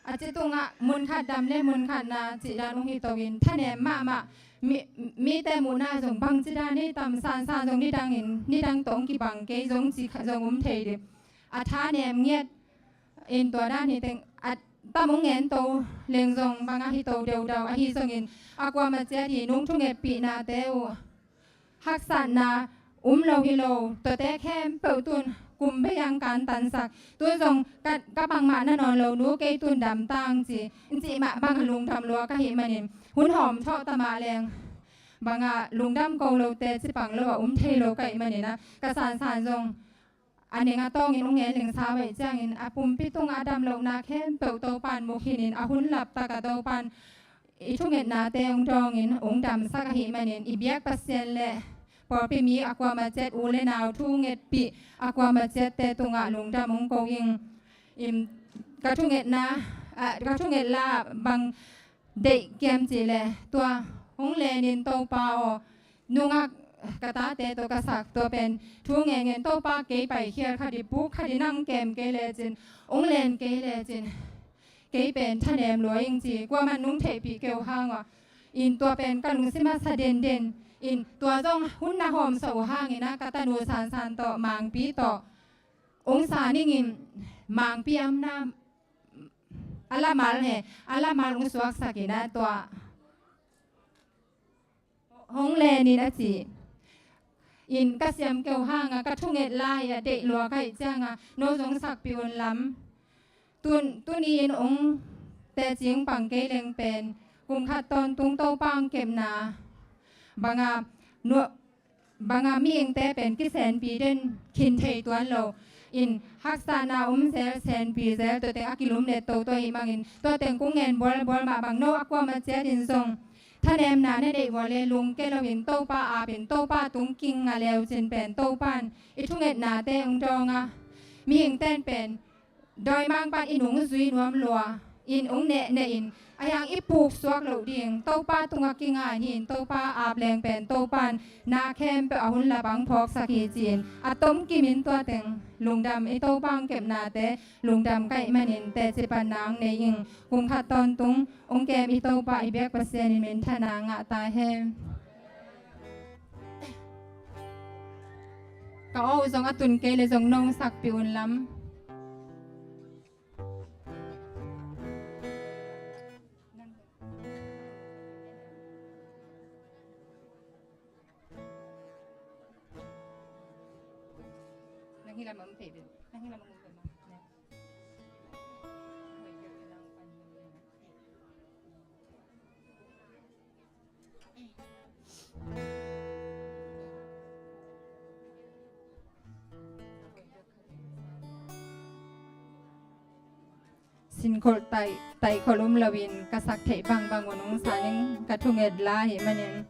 a ci tungah mun khat dam le mun khat na cih dan hong hi to in, thanem mahmah, mi, mite muhna zong bangci dan hi tam, sansan zong nidangin, nidang tawh hong kibang kei zong ci kha zong um thei ding. A thanem ngiat in tua dan hi teng, a tam hong ngen to leng zong bang a hi to deudau, ahi zongin a kuamah ciat hi nung thungetpihnate uh haksatna um lo hi lo, tuate khempeuh tun kum bei ang kan tansak. Tun zong ka, ka bangmah na nawn lo nu, kei tun dam tang ci, in cih mah banga lungdam lua ka hih manin, hun hawm thawh ta mah leng banga lungdam ko lote ci pang lo a um thei lo ka hih manin a, ka sansan zong a neng a tawngin hong ngen leng sa baih ciangin, a pumpi tungah a dam lohna khempeuh Topan mukhin in, a hun laptak a Topan i thungetnate hong dawngin hong damsak ahih manin, i biak Pasian le pawlpi mi a kuamah ciat, u le nau thungetpih a kuamah ciatte tungah lungdam hong ko ing. In ka thungetna, ah, ka thungetla bang deih kiam cih leh, tua hong lenin Topa aw, nungak ka tate tawh ka sak tua pen thu ngen ngen, Topa kei paikhial khat i puk khat i nang kem kei lecin, hong len kei lecin, kei pen thanem lua ing ci, kuaman nung theihpih kei uh hang uh a, in tua pen ka lungsim a sa denden. In tua zong hun na hawmsaw uh hangin a, ka tanu sansan tawh, Mangpi tawh hong sa ningin, Mangpi amna a lamal he, a lamal hong suaksak in a, tua hong lenin a ci. In ka siam kei uh hanga, ka thunget lai-ah deih lua ka hih cianga, no zong sakpih un lam. Tun, tuni-in hong teci hong pang kei leng pen, kum khat tawntung Topa hong kepna banga, banga mihingte pen kisenpi den khin thei tuan lo. In haksatna om zel, senpi zel, tua teng a kilumlet toto ahih mangin, tua teng kong ngen bualbual mah bang, no a kuamah ciatin zong thanemna na deih uh a leh lungke loin Topa aapin, Topa tung kinga leucin pen Topan i thungetnate hong dawng a, mihingten pen dawimangpa'n i nungzui nuam lua, in hong nehnehin, a hiang i puksuak loh ding, Topa tungah kinga hi-in, Topa aap leng pen Topan na khempeuh a hun la bang phawksak hi ci-in, a tomkimin tua teng lungdam, i Topa hong kepnate lungdam ka hih manin teci panna hong nei ing. Kum khat tawntung hong kem i Topa i biak Pasian in minthanna ngah ta hen. Ka aw uh zong a tun kei leh zong nong sakpih un lam. Sinkholh taih, taihkholh um loin ka sak theih bangbang un hong sa ning, ka thunget la ahih manin.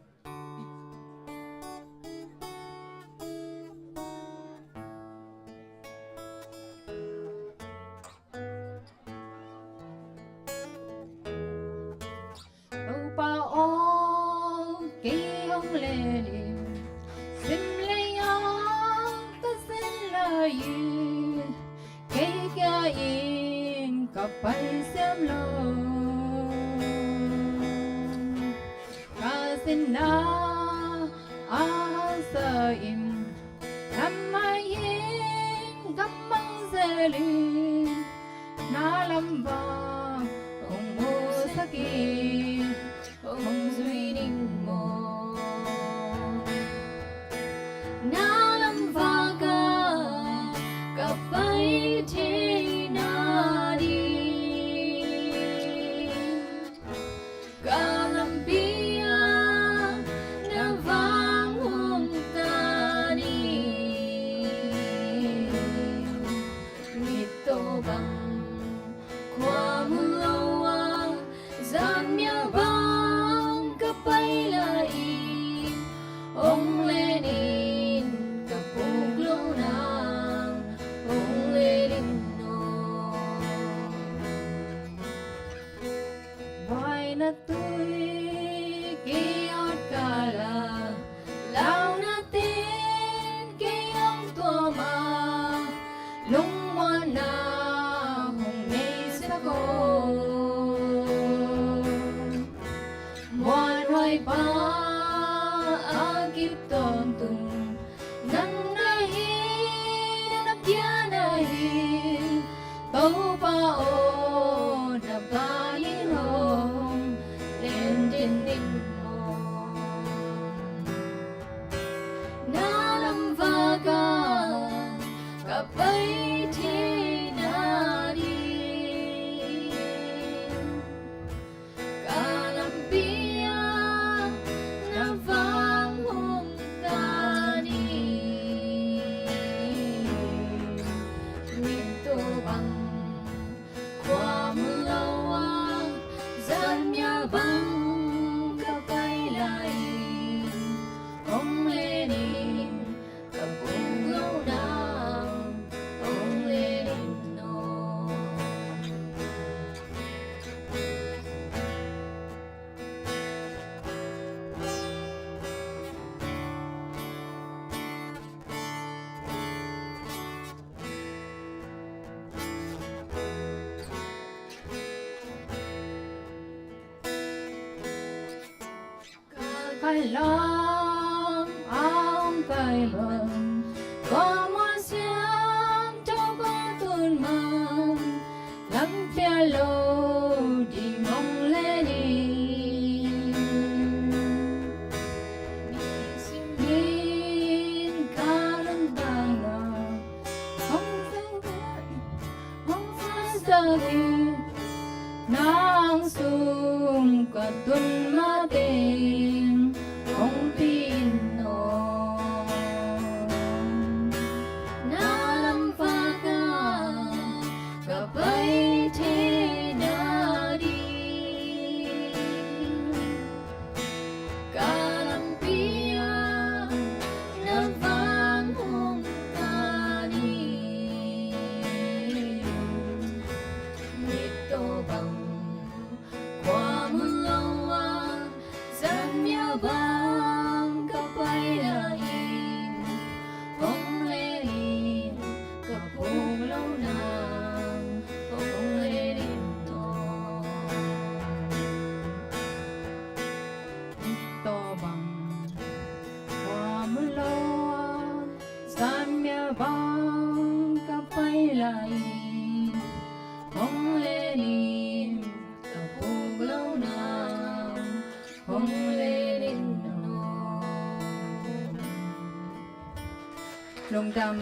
Topa aw, kei hong lenin, sim lei-ah ka zen lai-in, kei kia-in ka pai siam lo. Ka zinna a haksa in, lam mai-in ka mang zelin, na lam vak hong musak in, hong zui ning maw. Na lam vakah ka pai theihna ding, ka lampi-ah na tawntung nang na hi, na pia na hi. Topa aw, na bangin hong len den in aw. Na lamvak ah ka pai thei nading, ka lampi ah na vang hong ta ni. Mit tawh bang khua mu lo a, zan mya bang ka pai lai in, hong len in, ka pung lo nang hong len in aw. Ka kai lam ang kai bang, kua mual siangtho kua tun man, lam pia lo ding hong len in. Nisim in ka lungtang na hong sang hong sang sak in, nang sung ka tun mateng hong pi in aw. Na lamvak ah ka pai thei nading, ka lampi ah na vang hong ta ni. Mit tawh bang khua mu lo a, zan mya bang ka pai lai in, hong len in, ka pung lo nang hong len in aw. Tawh bang khua mu lo a, zan mya bang ka pai lai in, hong len in, ka pung lo nang hong len in aw. Lungdam.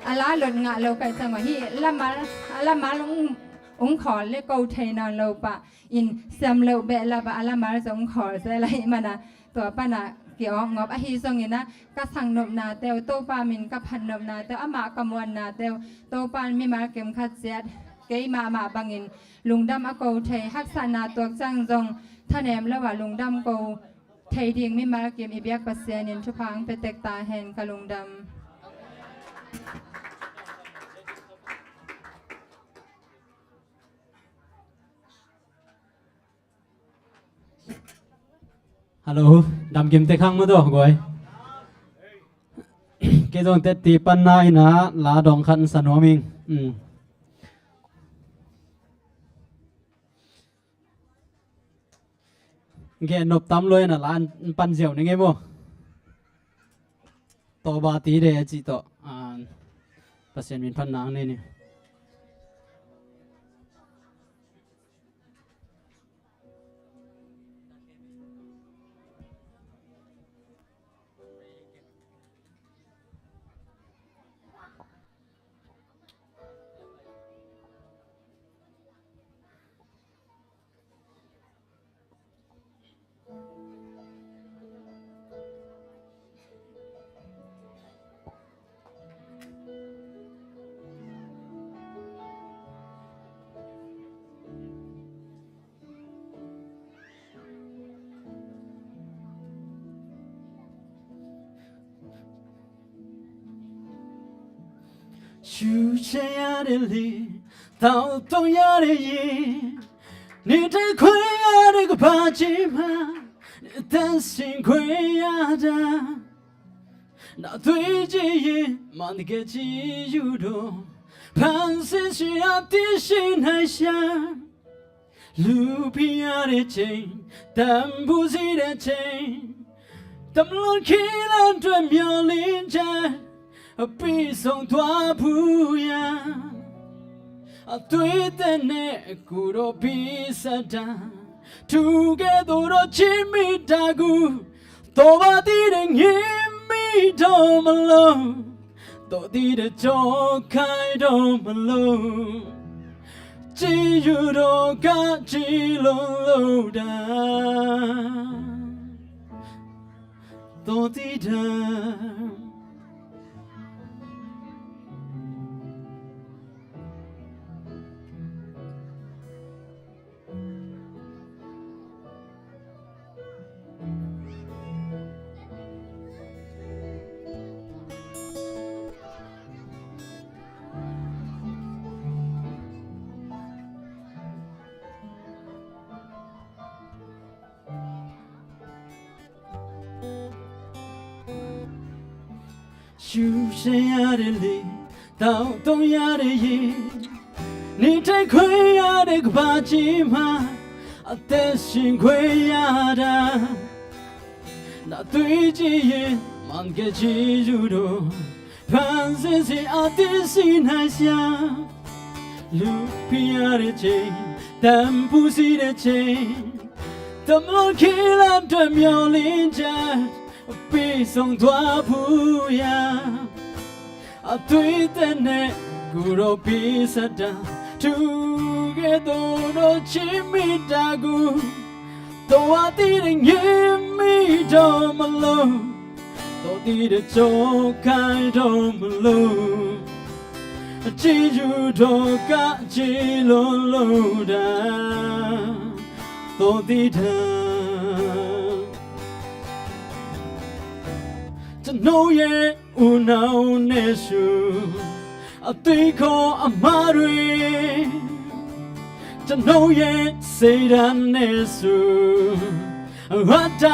A la lot ngah lo kai cang ahi, lamar, a lamar ung, ung khawl le ko thei nawn lo pah in, siam lo behlap ah a lamar zong khawl se lai mana, tua pana ki-awk ngop ahi zongin ah, ka sang nopna teu, Topa min ka phat nopna teu, amah ka muanna teu, Topa mimal kim khat ciat kei mahmah bangin lungdam a ko thei, haksatna tuak ciang zong thanem lo ah lungdam ko thei ding mimal kim i biak Pasian in thupha ang pia tek ta hen. Ka lungdam. Hallo, dam kim te khang maw taw guai. Kei zong tetti panna in ah la dong khat sa nuam ing. Gen nop tam lua in ah la pan ziau ni ngei maw. Tawba ti de a cih tawh Pasian min phat nang nei ni. Shu ce ya de li, tao tong ya de yi, ni te kwe ya de ka pa ji ma, ni te sing kwe ya da. Na tui ji yi, man de ke ji yu do, pan si shi ap ti shi nai sha. Lu pi ya de ceng, tam bu zi de ceng, တမ်လွန်ခံလန်အတွက်မျှော်လင့်ချက် အပြည့်စုံသွားဖို့ရာ အသွေးသစ်နဲ့ ကိုယ်တော်ပေးဆက်တာ ထူကဲ့သို့သောချစ်မိတ္တာကို သော်ပါသည်တငြင်းမိတော့မလို့ သော်သည်တကြောခိုင်းတော့မလို့ ချစ်ယူတော့ကချစ်လို့လို့တာ သော်သီးတံ။ ရှူရှဲရတဲ့လေ၊ သောက်သုံးရတဲ့ရေ၊ နေထိုင်ခွင့်ရတဲ့ကမ္ဘာကြီးမှာ အသက်ရှင်ခွင့်ရတာ၊ နသွေးကြည်ရင် မင်္ဂလာရှိသူတို့ ဖန်ဆင်းစေအသင်းစီနိုင်စရာ၊ လူဖိရတဲ့ချိန်၊ တန်ဖိုးရှိတဲ့ချိန်၊ တမလွန်ခေတ်လမ်းအတွက်မျှော်လင့်ချက် ပြည့်စုံသွားဖို့ရာ အသွေးသစ်နဲ့ ကိုယ်တော်ပေးဆက်တာ၊ ထူကဲ့သို့သောချစ်မိတ္တာကို သော်ပါသည်တငြင်းမိတော့မလို့၊ သော်သီးတံကြောခိုင်းတော့မလို့၊ ချစ်ယူတော့ကချစ်လို့လို့တာ၊ သော်သီးတံ။ ကျွန်ုပ်ရဲ့ဦးနှောက်နဲ့ဆူ အသွေးခေါ်အမတွေ၊ ကျွန်ုပ်ရဲ့စိတ်ဓာတ်နဲ့ဆူ အတ္တ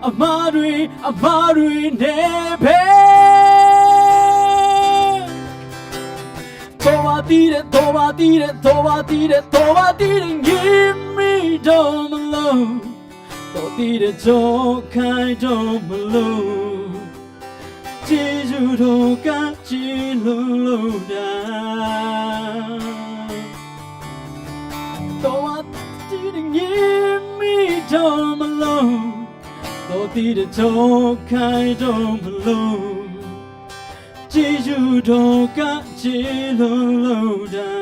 အမတွေ၊ အမတွေနဲ့ပဲ။ သော်ပါသည်တဲ့၊ သော်ပါသည်တဲ့၊ သော်ပါသည်တဲ့၊ သော်ပါသည်တဲ့၊ ငြင်းမိတော့မလို့၊ သော်သီးတံကြောခိုင်းတော့မလို့၊ ချစ်ယူတော့ကချစ်လို့လို့တာ၊ သော်ပါသည်တဲ့၊ ငြင်းမိတော့မလို့၊ သော်သီးတံကြောခိုင်းတော့မလို့၊ ချစ်ယူတော့ကချစ်လို့လို့တာ၊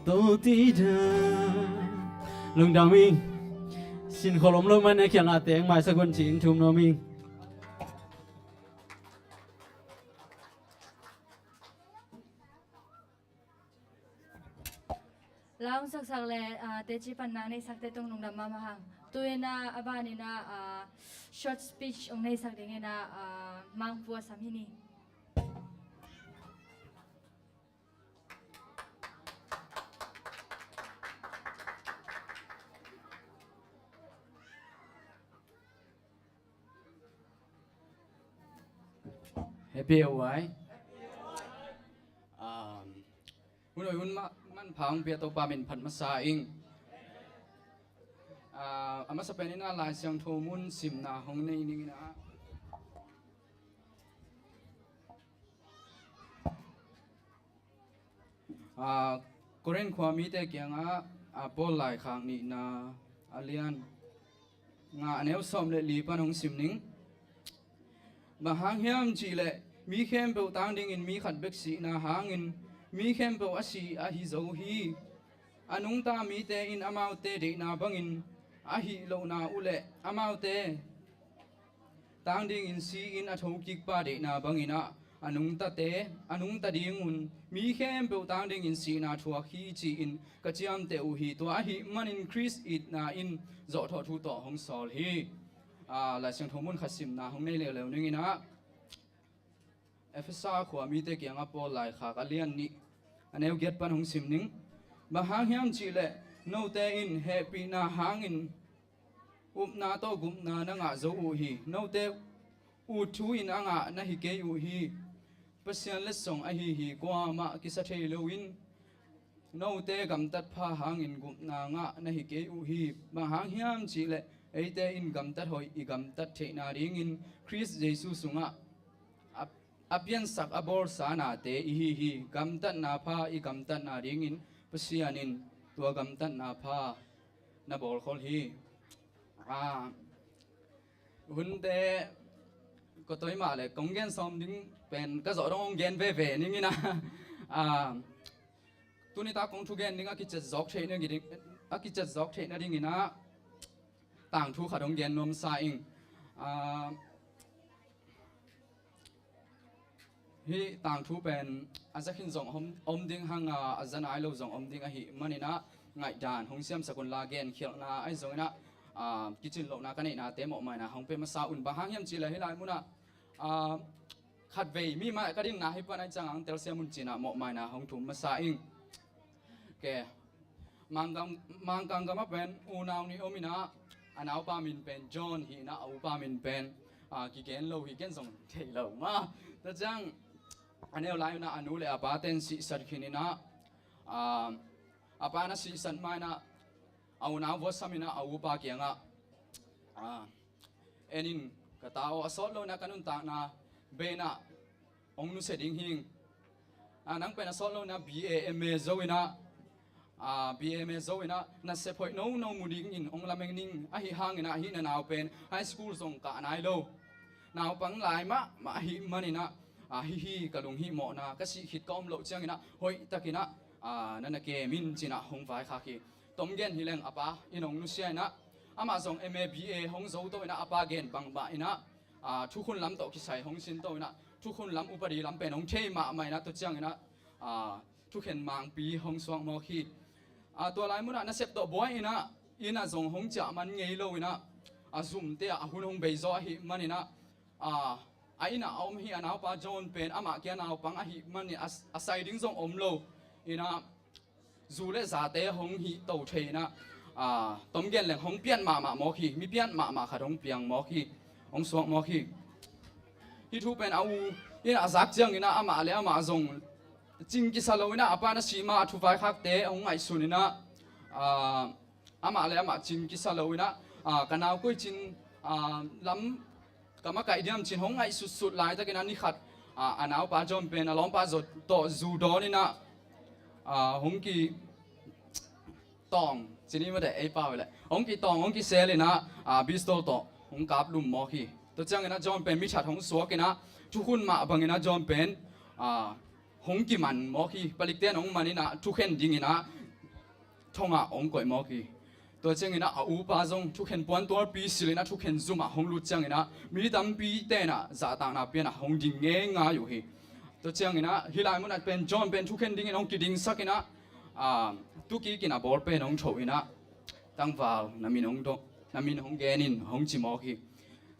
သော်သီးတံ။ Lungdam ing. Sinkhol om lo man a kiangah teng maisak un ci-in thum nuam ing. La hong saksak le, ah, teci panna neihsakte tungah lungdam mahmah hang. Tu-in ah, a ban in ah, ah, short speech hong neihsak dingin ah, ah, Mang Pu a sam hi ni. Happy a uai. Um, hun hoih hun ma-, manpha hong pia Topa min phat masa ing. Ah, a masa pen in ah Lai Siangtho mun simna hong nei ning in ah. Ah, Korin khua mite kiangah, ah, Paul laikhak nihna a lian nga a neu sawm le li pan hong sim ning. Bang hang hiam cihleh mi khempeuh tang dingin mi khat bek sihna hangin mi khempeuh a si ahi zo hi. A nungta mite in amaute deihna bangin a hih lohna uh leh amaute tang dingin si-in a thokikpa deihna bangin ah, a nungtate, a nungta dingun mi khempeuh tang dingin sihna thuak hi ci-in ka ciamteh uh hi. Tua ahih manin Khrist itna in zawhthawh thu tawh hong sawl hi. Ah, Lai Siangtho mun khat simna hong nei leuleu ning in ah, Efesa khua mite kiangah Paul laikhak a lian nih a neu giat pan hong sim ning. Bang hang hiam cihleh note in hehpihna hangin upna tawh gupna na ngah zo uh hi. Note ut thu in a ngah na hi kei uh hi. Pasian letsong ahi hi, kuamah kisa thei loin note gamtat pha hangin gupna ngah na hi kei uh hi. Bang hang hiam cihleh Eite in gamtat hoih i gamtat theihna dingin Khrist Jesu sungah a, a piansak a bawlsa nate i hi hi. Gamtatna pha i gamtatna dingin Pasian in tua gamtatna pha na bawlkhol hi. A, hunte kotoi mah le kong gen sawm ding pen ka zawh dong hong gen veve ning ina. A, tuni ta kong thugen ding a kicet zawk theihna ding, a kicet zawk theihna dingin ah tangthu khat hong gen nuamsa ing. A, hih tangthu pen a za khin zong om, om ding hang a, a za nai lo zong om ding ahih manin ah ngaihdan hong siamsak un la, genkhialhna ahi zongin ah, a, kicin lohna ka neihnate mawhmaina hong pe masa un. Bang hang hiam cih leh hih lai munah, a, khatvei mi mah ka dinna hi pan ahi ciangin telsiam un ci-in ah mawhmaina hong thum masa ing. Ke, Mangkang, Mangkang gamah pen unau nih om in ah, a naupa min pen John hi in ah, a upa min pen, a, kigen lo hi, ken zong thei lo mah. Tua ciang a neu lai un ah a nu le a pate'n sihsat khin in ah, a, a pa na sihsat ma in ah a unau vualsam in ah a upa kiangah, a, en in ka ta aw, a sawt lo in ah ka nuntakna bei in ah hong nusia ding hing. A, nang pen a sawt lo in ah B A M A zo in ah, a, B A M A zo in ah nasep hoih nono mu dingin hong lamen ning, ahih hangin ah hih na nau pen high school zong kah nai lo naupang lai mahmah ahih manin ah, a, hih hi ka lunghihmawhna, ka sih khit ka om loh ciangin ah hoihtakin ah, a, na na kem in ci-in ah hong vaikhak hi. Tom gen hi leng a pa in hong nusia in ah, amah zong M A B A hong zo to in ah, a pa gen bangmah in ah, a, thukhun lam tawh kisai hong sin to in ah, thukhun lam upadi lam pen hong thei mahmah in ah, tua ciangin ah, a, thukhen mangpi hong suak mawk hi. A, tua lai munah nasep tawh buai in ah, inn ah zong hong ciah man ngei lo in ah, a zumte ah a hun hong bei zaw ahih manin ah, a, a inn ah a om hi a naupa John pen amah kia naupang ahih manin a, a sai ding zong om lo in ah, zu le zate hong hih to thei in ah, a, tom gen leng hong pian mahmah mawk hi, mi pian mahmah khat hong piang mawk hi, hong suak mawk hi. Hih thu pen a u in ah a zak ciangin ah amah le amah zong cing kisa lo in ah, a pa na sih ma a thuvaikhakte hong ngaihsun in ah, a, amah le amah cing kisa lo in ah, a, ka nau koi cin, a, lam ka makaih diam ci-in hong ngaihsutsut laitakin ah ni khat, a, a naupa John pen a lawmpa zaw tawh zu dawn in ah, a, hong kitawng, ci ni mate, ei pau hi leh, hong kitawng, hong kisel in ah, a, pistol tawh hong kap lum mawk hi. Tua ciangin ah John pen mi that hong suak in ah thukhun mah bangin ah John pen, a, hong kiman mawk hi. Palikte'n hong man in ah thukhen dingin ah thong ah hong koih mawk hi. Tua ciangin ah a upa zong thukhen puantualpi silh in ah thukhen zum ah hong lut ciangin ah mi tampite'n ah zahtakna pia in ah hong ding ngeingai uh hi. Tua ciangin ah hih lai munah pen John pen thukhen dingin hong kidingsak in ah, a, tukikin a ball pen hong thoh in ah, "Tangval, na min hong dong, na min hong gen in," hong ci mawk hi.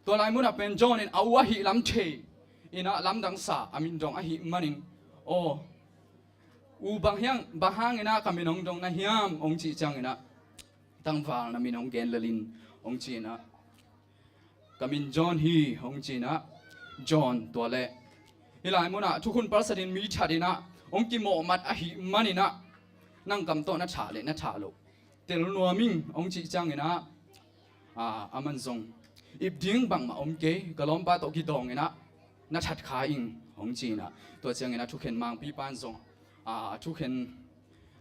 Tua lai munah pen John in a u ahih lam thei in ah lamdang sa a min dong ahih manin, "Aw, u, bang hiang, bang hangin ah ka min hong dong na hiam?" hong cih ciangin ah, "Tangval, na min hong gen lel in," hong ci in ah, "Ka min John hi," hong ci in ah, John tua leh hih lai munah thukhun palsatin mi thatin ah hong kimawhmat ahih manin ah, "Nang kam tawh na thah le na thah loh tel nuam ing," hong cih ciangin ah, a, aman zong, "Ip ding bangmah om kei, ka lawmpa tawh kidawng in ah na that kha ing," hong ci in ah, tua ciangin ah thukhen mangpipa'n zong, a, thukhen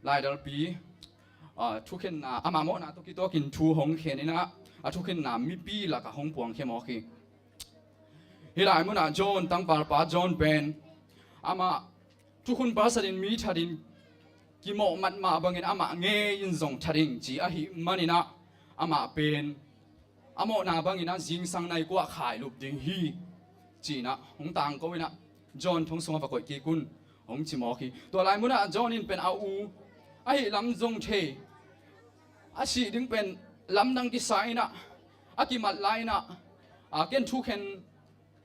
laidalpi, a, thukhenna, amah mawhna tawh kituakin thu hong khen in ah, a thukhenna mipi lakah hong puangkhia mawk hi. Hih lai munah John, tangvalpa John pen amah thukhun palsatin mi thatin kimawhmat mah bangin amah ngei in zong that ding ci ahih manin ah, amah pen a mawhna bangin ah zingsang nai kua khailup ding hi, ci in ah hong tangko in ah, "John, thong sungah va koih kik un," hong ci mawk hi. Tua lai munah John in pen a u ahih lam zong thei, a sih ding pen lamdang kisa in ah, a kimat lai in ah, a, "Ken thukhen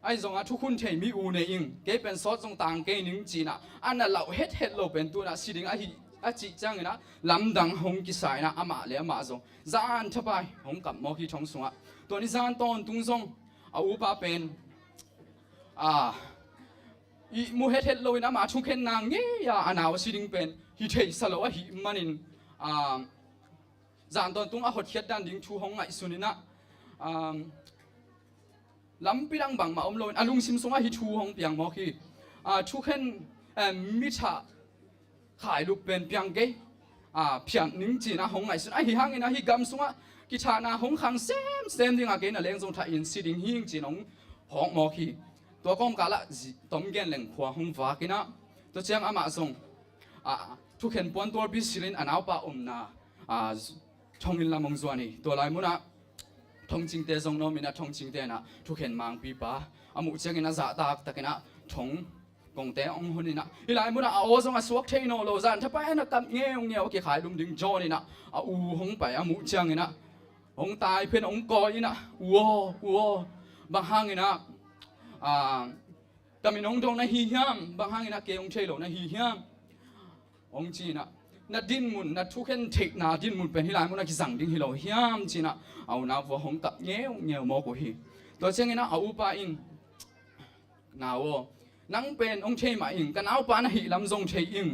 ahi zongah thukhun thei mi u nei ing, kei pen sawt zong tang kei ning," ci in ah a na lauh hethet lo pen tu-in ah si ding ahi, a cih ciangin ah lamdang hong kisa in ah amah le amah zong zan thapai hong kap mawk hi thong sungah. Tua ni zan tawntung zong a upa pen, a, ihmu hethet lo in amah thukhenna ngei-a a nau a si ding pen hi theihsa lo ahih manin, a, zan tawntung a hotkhiat dan ding thu hong ngaihsun in ah, Um, lampi dang bangmah om loin a lungsim sungah hih thu hong piang mawk hi. Ah, thukhen, eh, mi thah khailup pen piang kei, ah, phiat ning ci-in ah hong ngaihsun. Ahi hangin ah hih gam sungah kithahna hong khang semsem ding a, kei na leng zong thah in si ding hing ci-in hong phawk mawk hi. Tua kawmkalah zi-, tom gen leng khua hong vak in ah, tua ciang amah zong, ah, thukhen puantualpi silhin a naupa omna, ah, thonginn lam hong zuan hi. Tua lai munah thongcingte zong na om in ah, thongcingte in ah thukhen mangpipa a muh ciangin ah zahtak takin ah thong kongte hong hon in ah, hih lai munah a aw zong a suak thei nawn lo, zan thapai in ah kap ngeungeu, a kikhai lum ding John in ah a u hong pai a muh ciangin ah hong taiphen, hong kawi in ah, "U aw, u aw, bang hangin ah, ah, ka min hong dong na hi hiam? Bang hangin ah kei hong thei lo na hi hiam?" hong ci in ah, "Na dinmun, na thukhen theihna dinmun pen hih lai munah kizang ding hi lo hiam?" ci in ah a unau vua hong kap ngeungeu mawk uh hi. Tua ciangin ah a upa in, "Nau aw, nang pen hong thei mah ing, ka naupa na hih lam zong thei ing.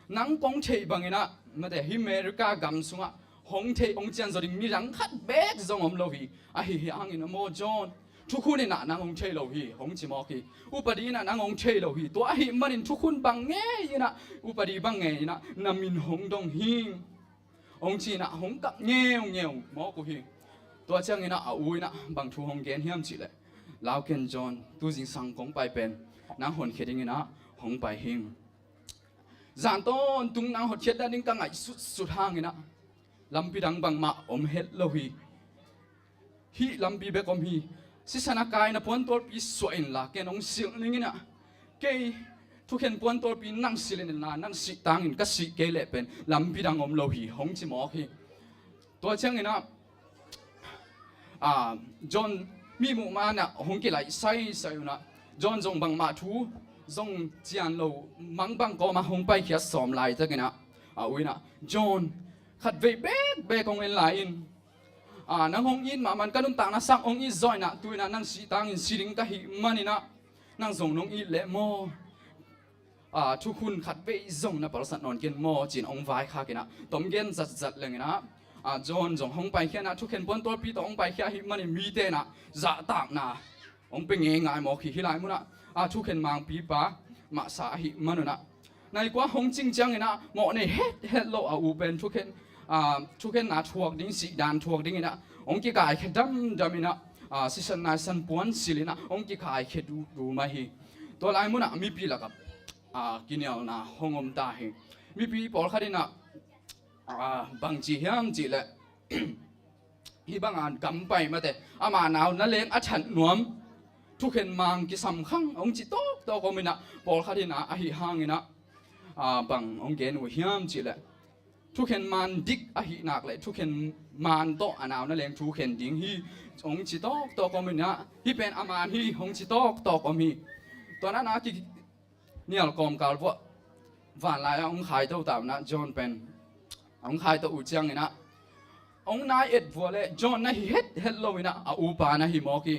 Nang kong theih bangin ah, mate, hih America gam sungah hong theih, hong cianzaw ding midang khat beek zong om lo hi. Ahi hangin ah maw John, thukhun in ah nang hong thei lo hi," hong ci mawk hi. "Upadi in ah nang hong thei lo hi. Tua ahih manin thukhun bang ngei in ah, upadi bang ngei in ah na min hong dong hing," hong ci in ah hong kap ngeungeu mawk uh hi. Tua ciangin ah a u in ah bang thu hong gen hiam cih leh, "Lau ken John, tu zingsang kong pai pen nang honkhia dingin ah hong pai hing. Zan tawntung nang hotkhiat dan ding ka ngaihsutsut hangin ah lampi dang bangmah om het lo hi. Hih lampi bek om hi. Sisan a kai na puantualpi suah inla ken hong silh ning in ah, kei thukhen puantualpi nang silh inla, nang sih tangin ka sih kei leh pen lampi dang om lo hi," hong ci mawk hi. Tua ciangin ah, ah, John mi muh ma-in ah hong kilaih saisai un ah, John zong bangmah thu zong cian lo, mangbang kawmah hong paikhiat sawm laitakin ah, a u in ah, "John, khatvei bekbek hong en lai in. Ah, nang hong it mahmah in ka nuntakna sang hong it zawh in ah, tu in ah nang sih tangin si ding ka hih manin ah, nang zong nong it leh maw, ah, thukhun khatvei zong na palsat nawn ken maw?" ci-in hong vaikhak in ah, tom gen zatzat leng in ah, ah, John zong hong paikhia in ah, thukhen puantualpi tawh hong paikhia ahih manin mite in ah zahtakna hong pia ngeingai mawk hi. Hih lai munah, ah, thukhen mangpipa mahsa ahih man un ah, nai kua hong cing ciangin ah mawhnei hethet lo a u pen thukhen, ah, thukhenna thuak ding, sihdan thuak dingin ah hong kikaikhia damdam in ah, ah, sisan naisan puan silh in ah hong kikaikhia duhduh mah hi. Tua lai munah mipi lakah, ah, kinialna hong om ta hi. Mipi pawlkhat in ah, ah, bang ci hiam cih leh, hih banga gam pai mate, ama nau na leng a that nuam, thukhen mang kisam khang hong ci tawktawk om in ah, pawlkhat in ah ahi hangin ah, ah, bang hong gen uh hiam cih leh, thukhen man dik ahih nak leh thukhen man tawh a nau na leng thukhen ding hi, hong ci tawktawk om in ah, "Hih pen a man hi," hong ci tawktawk om hi. Tua na na ki nial kawmkal vuah vanlai ah hong khaito ta un ah, John pen hong khaito uh ciangin ah, hong nai et vuah leh John na hi hethet lo in ah a upa na hi mawk hi.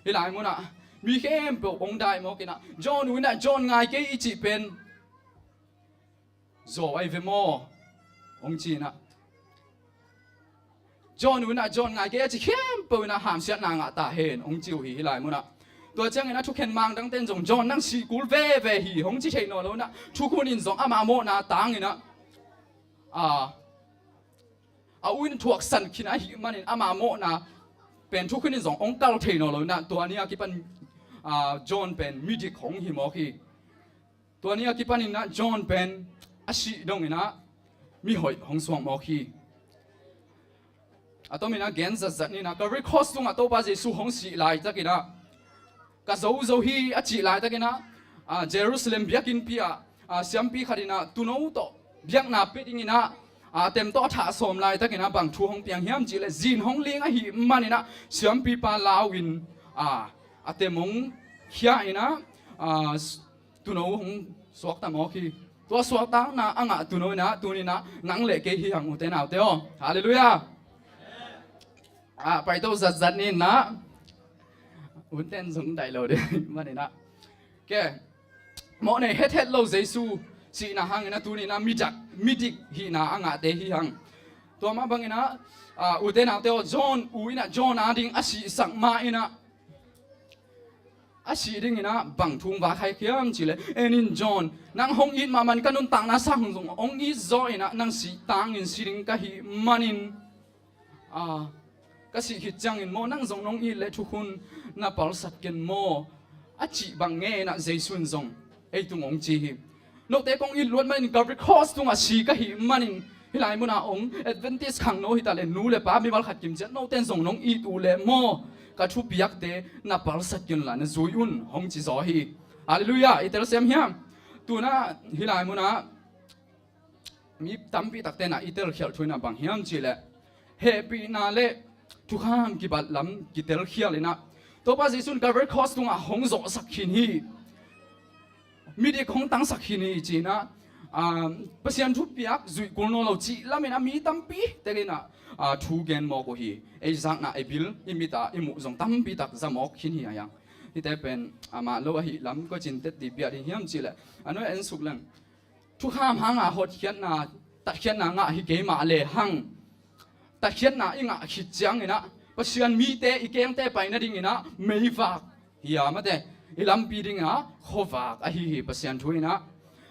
Hih lai munah mi khempeuh hong dai mawk in ah, "John u in ah John ngai kei i cih pen zaw ahi ve maw?" hong ci in ah, "John u in ah John ngai kei a ci khempeuh in ah hamsiatna ngah ta hen," hong ci uh hi, hih lai munah. Tua ciangin ah thukhen mang dangte in zong, "John nang sih kul veve hi," hong ci thei nawn lo in ah, thukhun in zong ama mawhna tangin ah, a, a u in thuaksan khin ahih manin ama mawhna pen thukhun in zong hong kal thei nawn lo in ah, tua ni a kipan, ah, John pen midik hong hi mawk hi. Tua ni a kipanin ah John pen a sih dongin ah mihoih hong suak mawk hi. A tomin ah gen zatzat ni in ah, Calvary Cross tungah Topa Jesu hong sih laitakin ah, "Ka zo zo hi," a cih laitakin ah, ah, Jerusalem biakinnpi ah, ah, siampi khat in ah tuuno tawh biakna pia dingin ah, ah, tem tawh a thah sawm laitakin ah bang thu hong piang hiam cih leh, zin hong ling ahih manin ah siampipa lau in, ah, a tem hong khia in ah, ah, tuuno hong suakta mawk hi. Tua suaktakna a ngah tuuno in ah, tuni in ah nang le kei hi hang, ute naute aw. Halleluiah. Ah, paito zatzat ni in ah, unten zong daih lo ding manin ah, ke, mawhnei hethet lo Jesu sihna hangin ah tuni in ah midak, midik hihna a ngahte hi hang. Tua mah bangin ah, ah, ute naute aw, John u in ah John ading a sihsak ma in ah, a sih dingin ah bang thu hong vak hiam cih leh, en in John, nang hong it mahmah in ka nuntakna sang zong hong it zaw in ah, nang sih tangin si ding ka hih manin, ah, ka sih khit ciangin maw, nang zong nong it leh thukhun na palsat ken maw, a cih bang nge in ah Jesu in zong ei tung hong ci hi. Note kong it luat manin Calvary Cross tungah si ka hih manin hih lai munah om Adventist khangno hi ta leh nu le pa mimal khat kim ciat note in zong nong it uh leh maw, ka thupiakte na palsat ken la na zui un, hong ci zaw hi. Halleluiah. I telsiam hiam? Tuna hih lai munah mi tampi takte in ah i telkhialh thu in ah bang hiam cih leh, hehpihna le thukham kibat lam kitelkhial in ah, Topa Jesu in Calvary Cross tungah hong zawhsak khin hi. Midik hong tangsak khin hi ci in ah, ah, Pasian thupiak zuih kul nawn lo cih lam in ah mi tampi tek in ah, ah, thu gen mawk uh hi. Ei zakna, ei bil, i mit ah i muh zong tampi tak za mawk khin hi a hiang. Hihte pen amah lo ahih lam koi cin teh i piak ding hiam cih leh, a nuai en suk leng. Thukham hanga hotkhiatna, tatkhiatna ngah hi kei mah lehang, tatkhiatna i ngah khit ciangin ah Pasian mite i kengte pai nadingin ah meivak hi a, mate, i lampi dingah khuavak ahi hi. Pasian thu in ah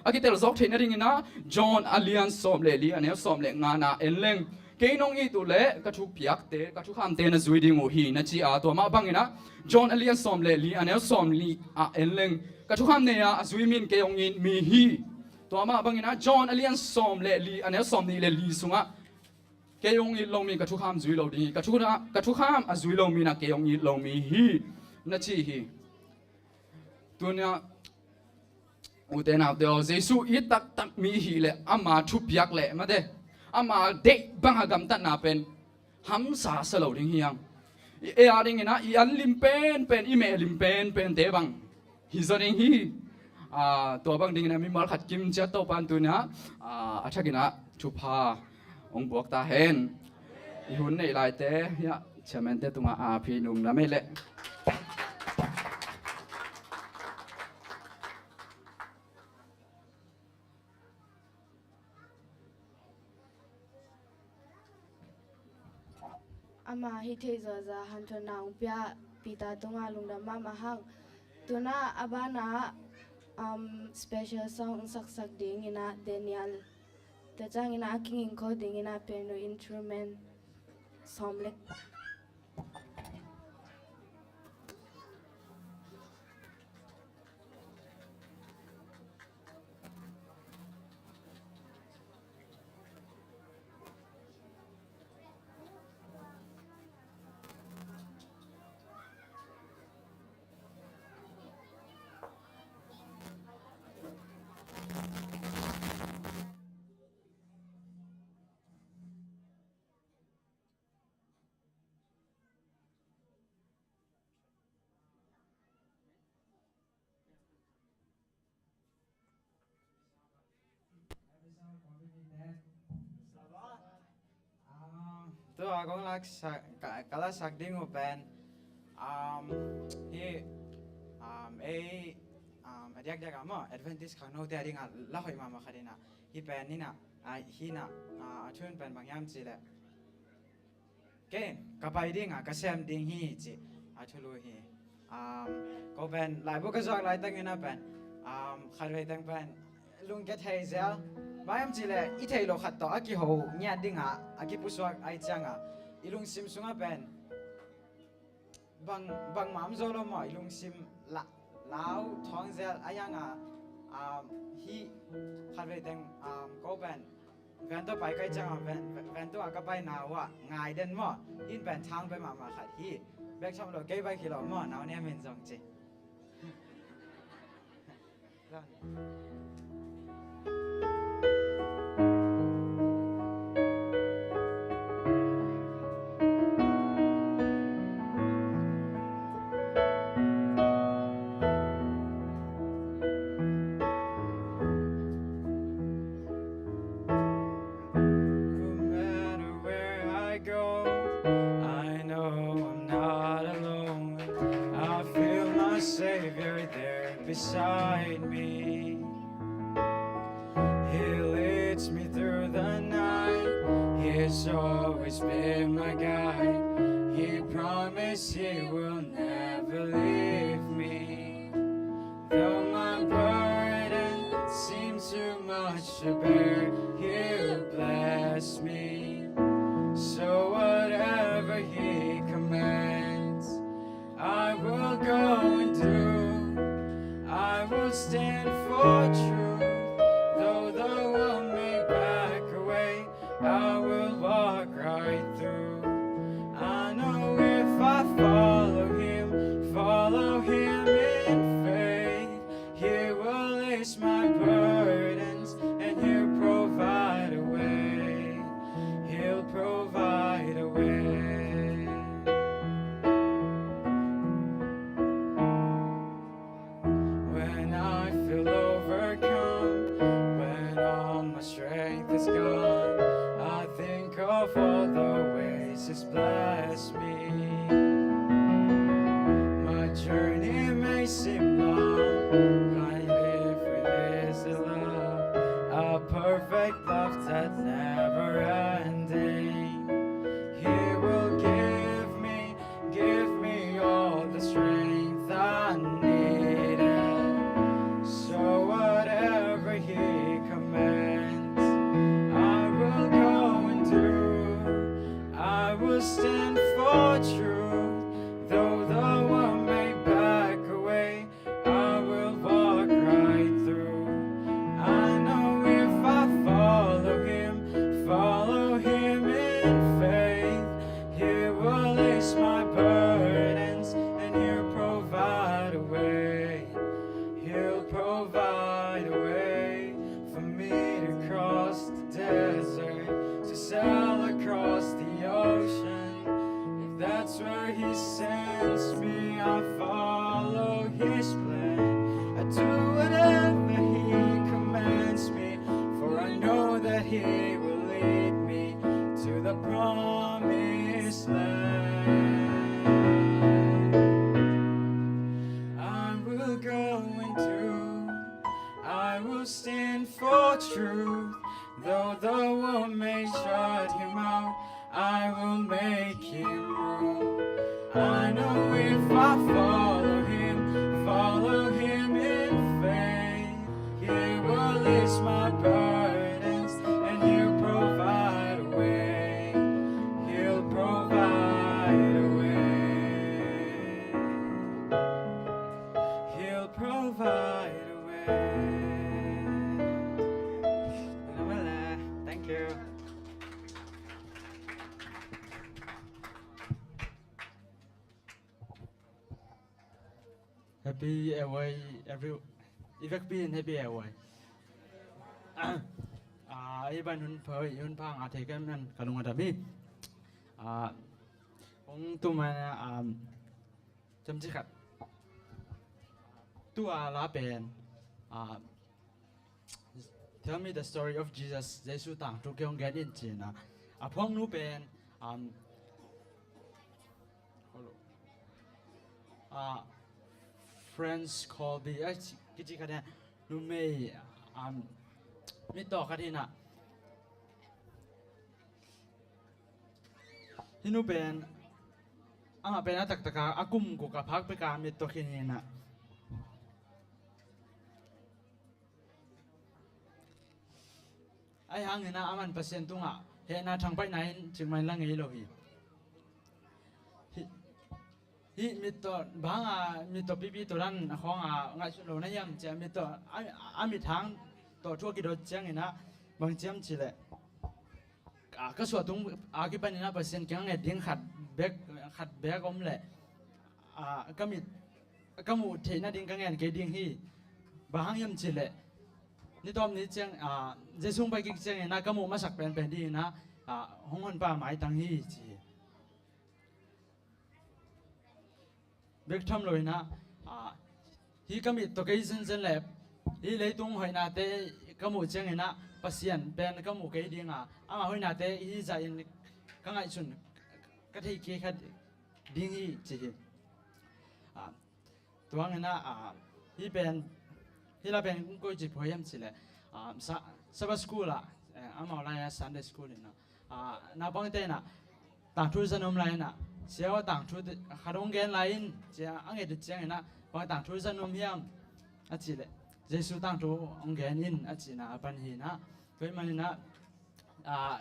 a kitel zawk theih nadingin ah John a lian sawm le li, a neu sawm le ngana en leng, kei nong it uh leh ka thupiakte, ka thukhamte na zui ding uh hi, na ci a. Tua mah bangin ah John a lian sawm le li, a neu sawm li ah en leng, ka thukham nei a, a zui mi in kei hong it mi hi. Tua mah bangin ah John a lian sawm le li, a neu sawm nih le li sungah, kei hong it lo mi in ka thukham zui lo ding hi, ka thukha-, ka thukham a zui lo mi in ah kei hong it lo mi hi, na ci hi. Tuna ute naute aw, Jesu it taktak mi hi leh ama thupiak leh, mate, ama deih banga gamtatna pen hamsa sa lo ding hi hang. I ei a dingin ah i an lim penpen, i meh lim penpente bang hi zaw ding hi. Ah, tua bang dingin ah mimal khat kim ciat Topa in tuna, ah, a thakin ah thupha hong buak ta hen. I hun neih laite hiah chairman-te tungah a phi num na mei leh. Ama hih theih zawza hanthawnna hong pia Peter tungah lungdam mahmah hang. Tuna a banah, um, special song hong saksak dingin ah Daniel, tua ciangin ah a kinging kho dingin ah piano instrument sawm lek. Um, tua kong laksak, ka, ka laksak ding uh pen, um, hih, um, ei, um, a diakdiak ah maw, Adventist khangnote a dingah la hoih mahmah khat in ah, hih pen in ah, ah, hih in ah, ah, a thu in pen bang hiam cih leh, kei in ka pai ding a, ka sem ding hi, cih a thulu hi. Um, ko pen laibu ka zuak laitang in a pen, um, khatvei teng pen lungkia thei zel. Bang hiam cih leh i theih loh khat tawh a kiho ngiat ding a, a kipusuak ahih ciang a, i lungsim sungah pen bang, bangmah om zo lo maw, i lungsim la, lau thawng zel a hiang a, um, hih khatvei teng, um, ko pen Van tawh pai ka hih ciangin, van, van, van tungah ka paina uh ah ngai den maw? Hih pen thang pen mahmah khat hi. Bek tham lo, kei bek hi lo maw, nau niam in zong ci. No matter where I go, I know I'm not alone. I feel my Savior there beside me. He leads me through the night. He He's always been my guide. He promised he will never leave me. Though my burden seems too much to bear, he'll bless me. So whatever he commands, I will go and do. I will stand for truth, though the world may back away. I will walk right through. I know if I follow him, follow him in faith, he will ease my burdens and he'll provide a way. He'll provide a way. When I feel overcome, when all my strength is gone, I think of all the ways he's blessed me. My journey may seem long, but if it is a love, a perfect love that's never ending, he will give me, give me all the strength I needed. So whatever he commands, I will go and do. I will stand for truth, though the world may back away. I will walk right through. I know if I follow him, follow him in faith, he will ease my burdens and he'll provide a way. He'll provide a way for me to cross the desert, to sail across the ocean. If that's where he sends me, I follow his plan. I do whatever he commands me, for I know that he will lead me to the promised land. I will go and do. I will stand for truth, though the world may shut him out. I will make him room. I know if I follow him, follow him in faith, he will ease my burdens and he'll provide a way. He'll provide a way. He'll provide a way. Thank you. Happy Airway, every, i vekpi in Happy Airway. Ah, i ban hun pha, hun pha nga thei kan man ka lung a dam hi. Ah, hong tum a, um, Cam ci khat. Tua la pen, ah, Tell Me the Story of Jesus, Jesu tangthu kei hong gen in cina. A phuaknu pen, um, ah, Frances Colby, eh, kici khat, numei, um, mittaw khat hi na. Hih nu pen, amah pen a taktaka a kum guk a phak peka mit tawh khin hi na. Ahi hangin ah aman Pasian tungah hehna thangpaihna in cikmah in la ngei lo hi. Hih, hih mit tawh, bang hanga mit tawh pipi tawh dan a khawng a ngaihsut lo na hiam ci a mit tawh, a, a mit hang tawh thu a kidot ciangin ah bang ci hiam cih leh, a, ka suah tung a kipanin ah Pasian kiang a nget ding khat bek, khat bek om leh, a, ka mit, ka muh theih nading ka ngen kei ding hi. Bang hang hiam cih leh, ni tawp ni ciang, a, Jesu hong pai kik ciangin ah ka muh masak penpen dingin ah, a, hong Honpa maitang hi ci hi. Bek tham lo in ah, a, hih ka mit tawh kei zenzen leh hih leitung hoihnate ka muh ciangin ah Pasian pen ka muh kei ding a, ama hoihnate hih zahin ka ngaihsun, ka thei kei kha ding hi ci hi. A, tua hangin ah, a, hih pen, hih la pen koi ci phuai hiam cih leh, a, sa-, Sabbath school ah, eh, amau lai-ah Sunday school in ah, Ah, naupangte in ah tangthu za nuam lai in ah, "Sia aw, tangthu khat hong gen lai in," ci-a a nget uh ciangin ah, "Bang tangthu za nuam hiam?" a cih leh, "Jesu tangthu hong gen in," a cihna a pan hi in ah. Tua ahih manin ah, ah,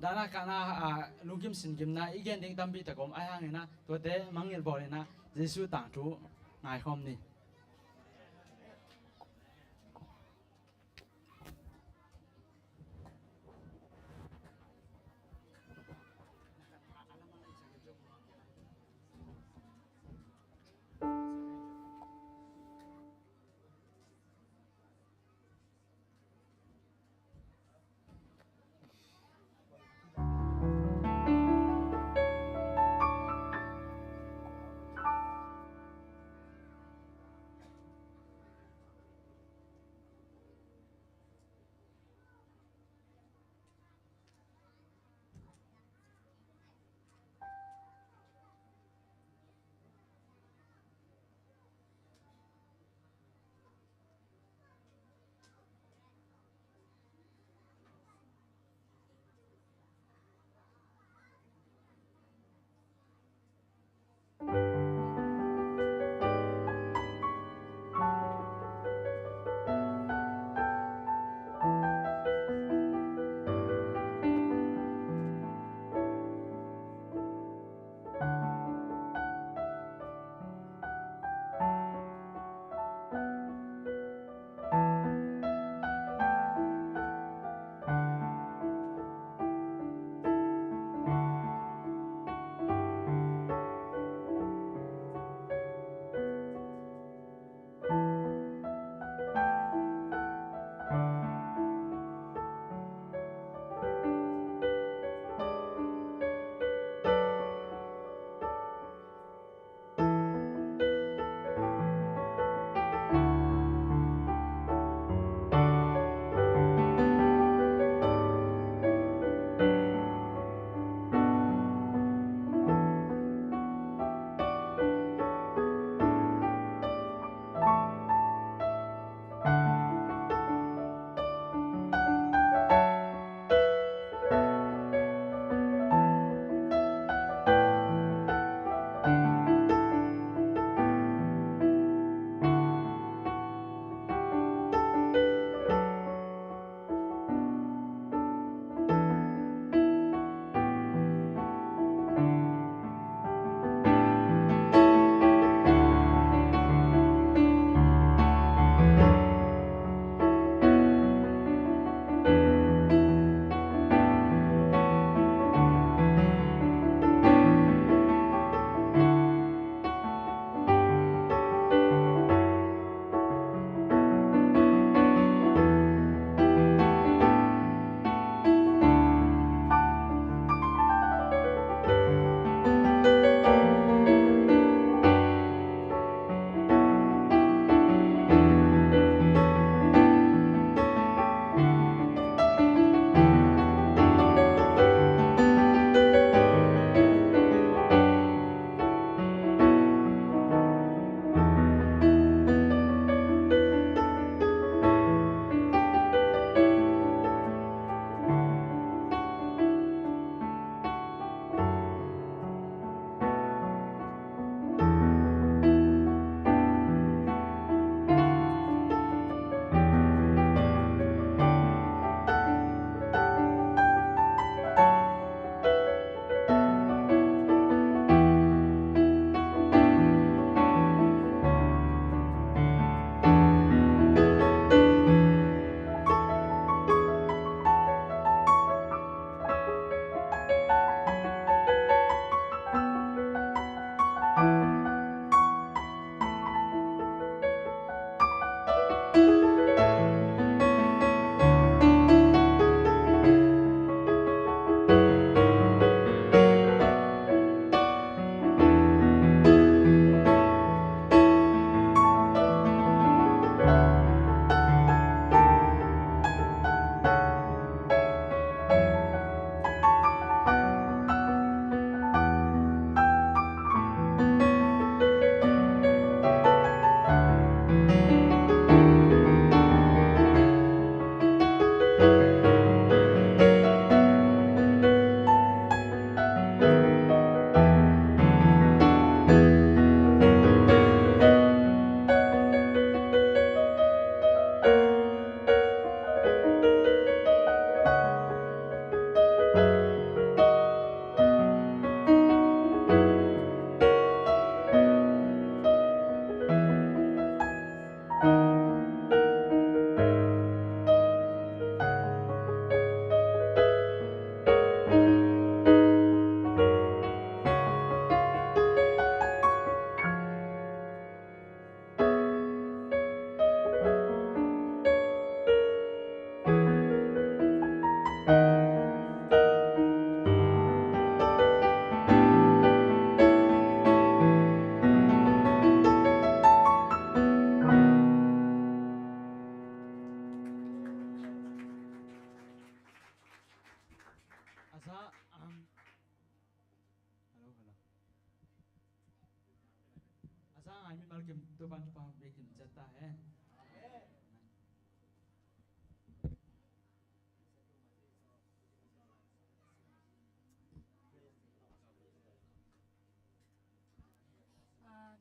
dahna kahna, ah, lungkim singimna i gen ding tampi tak om, ahi hangin ah tuate mangngilh bawl in ah Jesu tangthu ngaikhawm ni.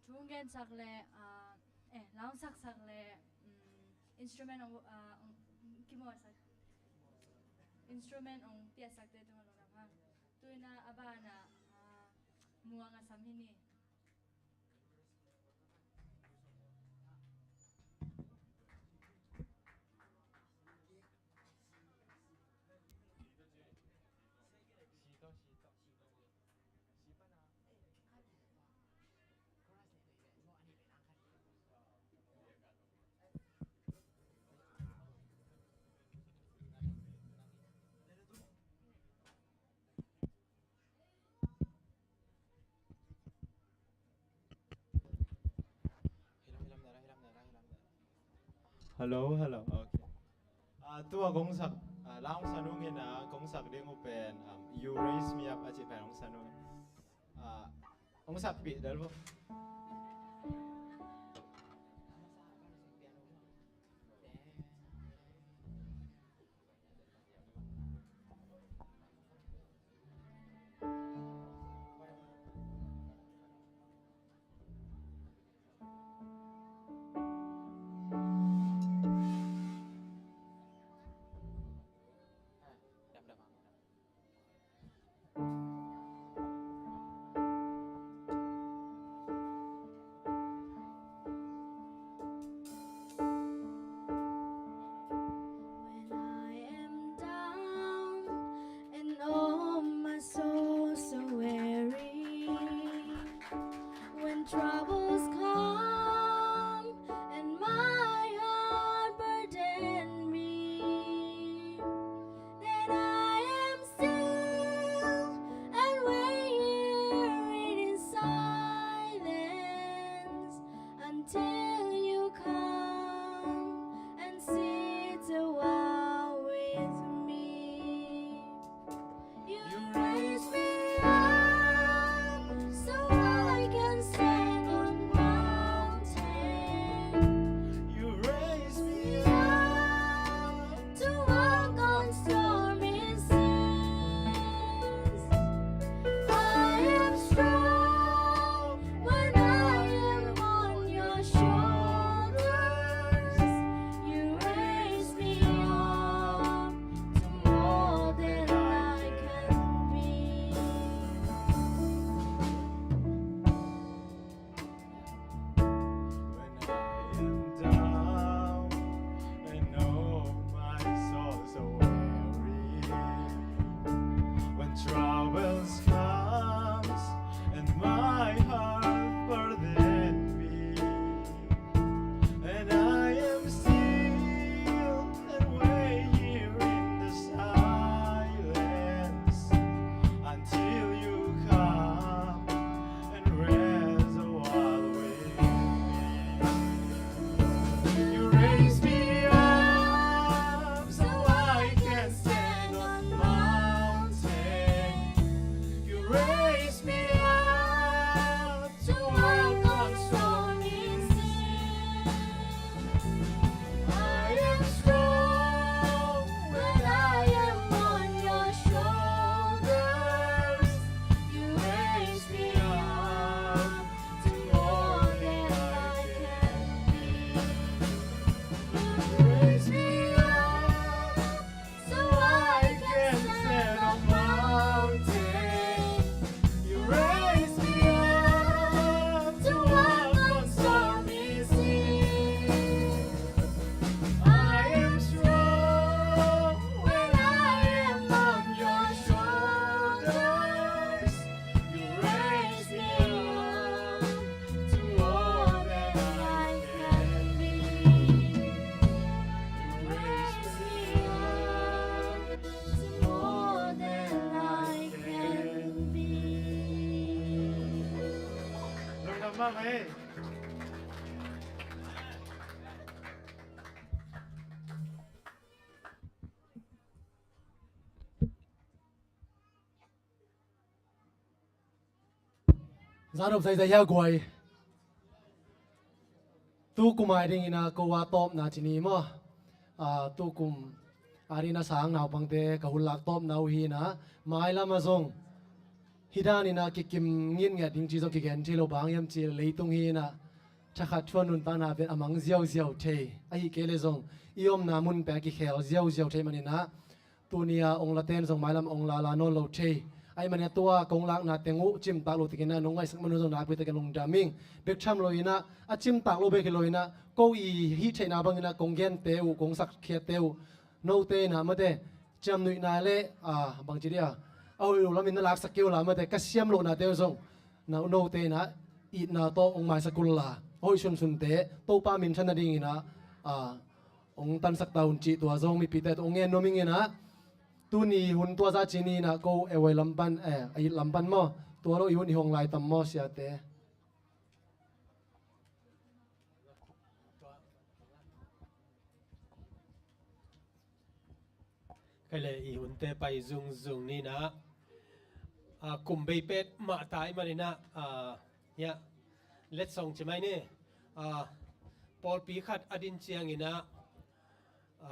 Thu hong gensak le, ah, eh, la hong saksak le, mm, instrument hong, ah, hong kimawlsak, instrument hong piaksakte tungah lungdam hang. Tu-in a banah, ah, Muang a sam hi ni. Hello, hello. Okay. Ah, tua kong sak, ah, la hong sa nung in a, kong sak ding uh pen, um, You Raise Me Up a cih pen kong sa nung in. Ah, kong sakpih del vo. When I am down and oh my soul so weary, when troubles come and my heart burden me, then I am still and wait here in silence until you come and sit a while with me. You raise me up so I can stand on mountain. You raise me up to walk on stormy seas. I am strong when I am on your shoulders. You raise me up to more than I can be. When I am down and oh my soul so weary, when troubles comes and my heart burden me, and I am still and wait here in the silence until you come and rest a while with me. You raise me up so I can stand on mountain. You raise me up to walk on stormy seas. I am strong when I am on your shoulders. You raise me up to more than I can be. You raise me up so I can stand on mountain. You raise me up to walk on stormy seas. I am strong when I am on your shoulders. You raise me up to more than I can be. You raise me up to more than I can be. Lungdam mahmah ei. Za nop zaizai hia guai. Tu kum ai dingin a ko a tawpna ci ni maw. Ah, tu kum ai dingin a sang naupangte ka hun lak tawpna uh hi na. Mailam a zong Hih danin ah kikim ngitnget ding ci zong kigen thei lo, bang hiam cih leh leitung hi in ah thakhat thu a nuntakna pen a mang ziauziau thei. Ahih kei leh zong i omna mun pen a kikhel ziauziau thei manin ah tuni a ong la ten zong mailam ong la la nawn lo thei. Ahih manin ah tua kong lakna teng uh cimtak lo takin ah nong ngaihsak man uh zong nakpi takin lungdam ing. Bek tham lo in ah a cimtak lo bek hi lo in ah ko i hih theihna bangin ah kong gente uh, kong sakkhiatte uh, note in ah mate ciamnuihna le, a, bangci dia, a hoih lo lamin na laksak kei uh la mate, ka siam lohnate uh zong na note in ah itna tawh hong maisak un la, a hoih sunsunte Topa minthan nadingin ah, a, hong tansak ta un cih tua zong mipite tawh hong ngen nuam ing in ah, tuni hun tua zah ci ni in ah ko e wai lam pan, eh, a it lam pan maw, tua lo i hun i hong lai tam maw siate? Kei le i hunte pai zungzung ni in ah, a, kum bei pet mah ta ahih manin ah, a, hiah letsong ci mai ni, a, pawlpi khat a din ciangin ah, a,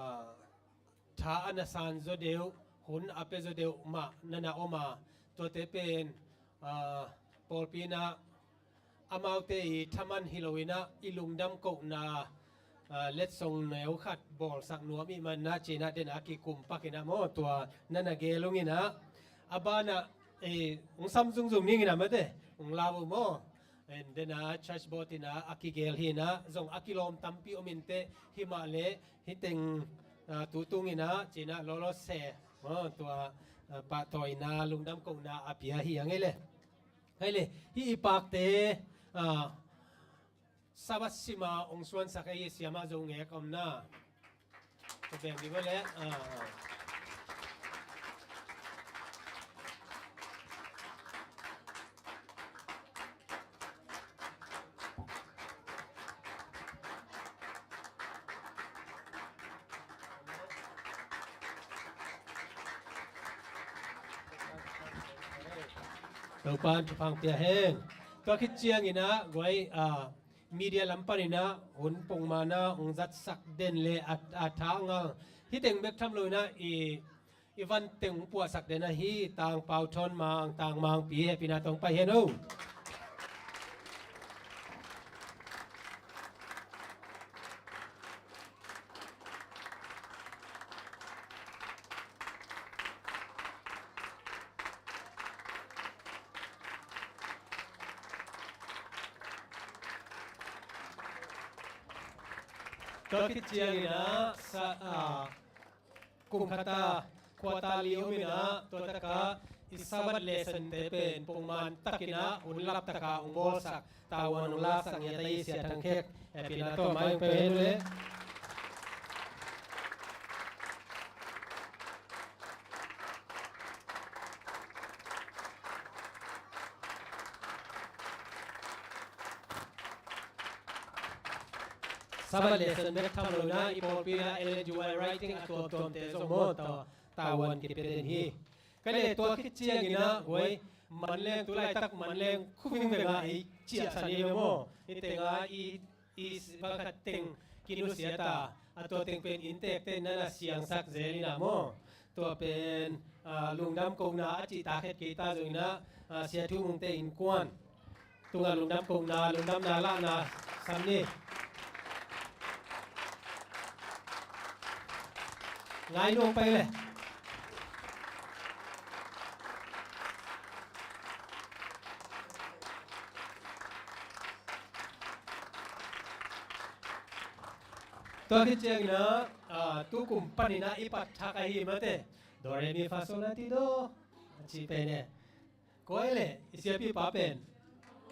tha a na san zaw deuh, hun a pia zaw deuh mah na na om a, tuate pen, a, pawlpi in ah amaute i thaman hi lo in ah i lungdam kohna, a, letsong neu khat bawlsak nuam ih man ah ci in ah den a kikum pak in ah maw, tua na na gel ung in ah, a ban ah, eh, hong sam zungzung ning in ah mate, hong lau uh maw. En, den a church board in ah a kigel hi in ah, zong a kilawm tampi om inteh, himah leh hih teng, a, tutung in ah ci in ah lawlaw se maw, tua, a, pahtawina lungdam kohna a pia hi a ngei le. Hei le, hih i pakte, a, Sabbath sima hong suansak ahi siamah Zo Ngek om na. Ka beng dih bawleh, a, a. Topa'n thupha pia hen. Tua khit ciangin ah guai, a, media lam panin ah hun pongman ah hong zatsak den le a, a tha ngal. Hih teng bek tham lo in ah i, i van teng hong puahsak den ahi Tang Pau Thawn Mang, Tang Mangpi, hehpihna tawh hong pai hen o. Tua khit ciangin ah sa, a, kum khat a quarterly om in ah, tua tak ah i Sabbath lesson-te pen pongman takin ah hun lap tak ah hong bawlsak, tavuan hong laksak ngiat ahi Sia Thang Khek, hehpihna tawh mai hong pia hen uh leh. Sabbath lesson bek tham lo in ah i pawlpi ah Ellen G. White writing a tuamtuamte zong maw, ta, tavuan kipia den hi. Ka leh tua khit ciangin ah guai, manleng, tu laitak manleng khuving veng ah ei ciahsan hi ve maw. Hih teng ah i, i bang khat teng kinusia ta, a tua teng pen innteekte in na na siangsak zel in ah maw. Tua pen, a, lungdam kohna a cihtak het kei ta zongin ah, a, Sia Thu Mungte innkuan tungah lungdam kohna, lungdamna lahna sam ni. Ngai nuam pai leh. Tua khit ciangin ah, a, tukum panin ah i pat thak ahi mate. Do, re, mi, fa, sol, la, ti, do. A ci pen e. Koi le, i siapipa pen.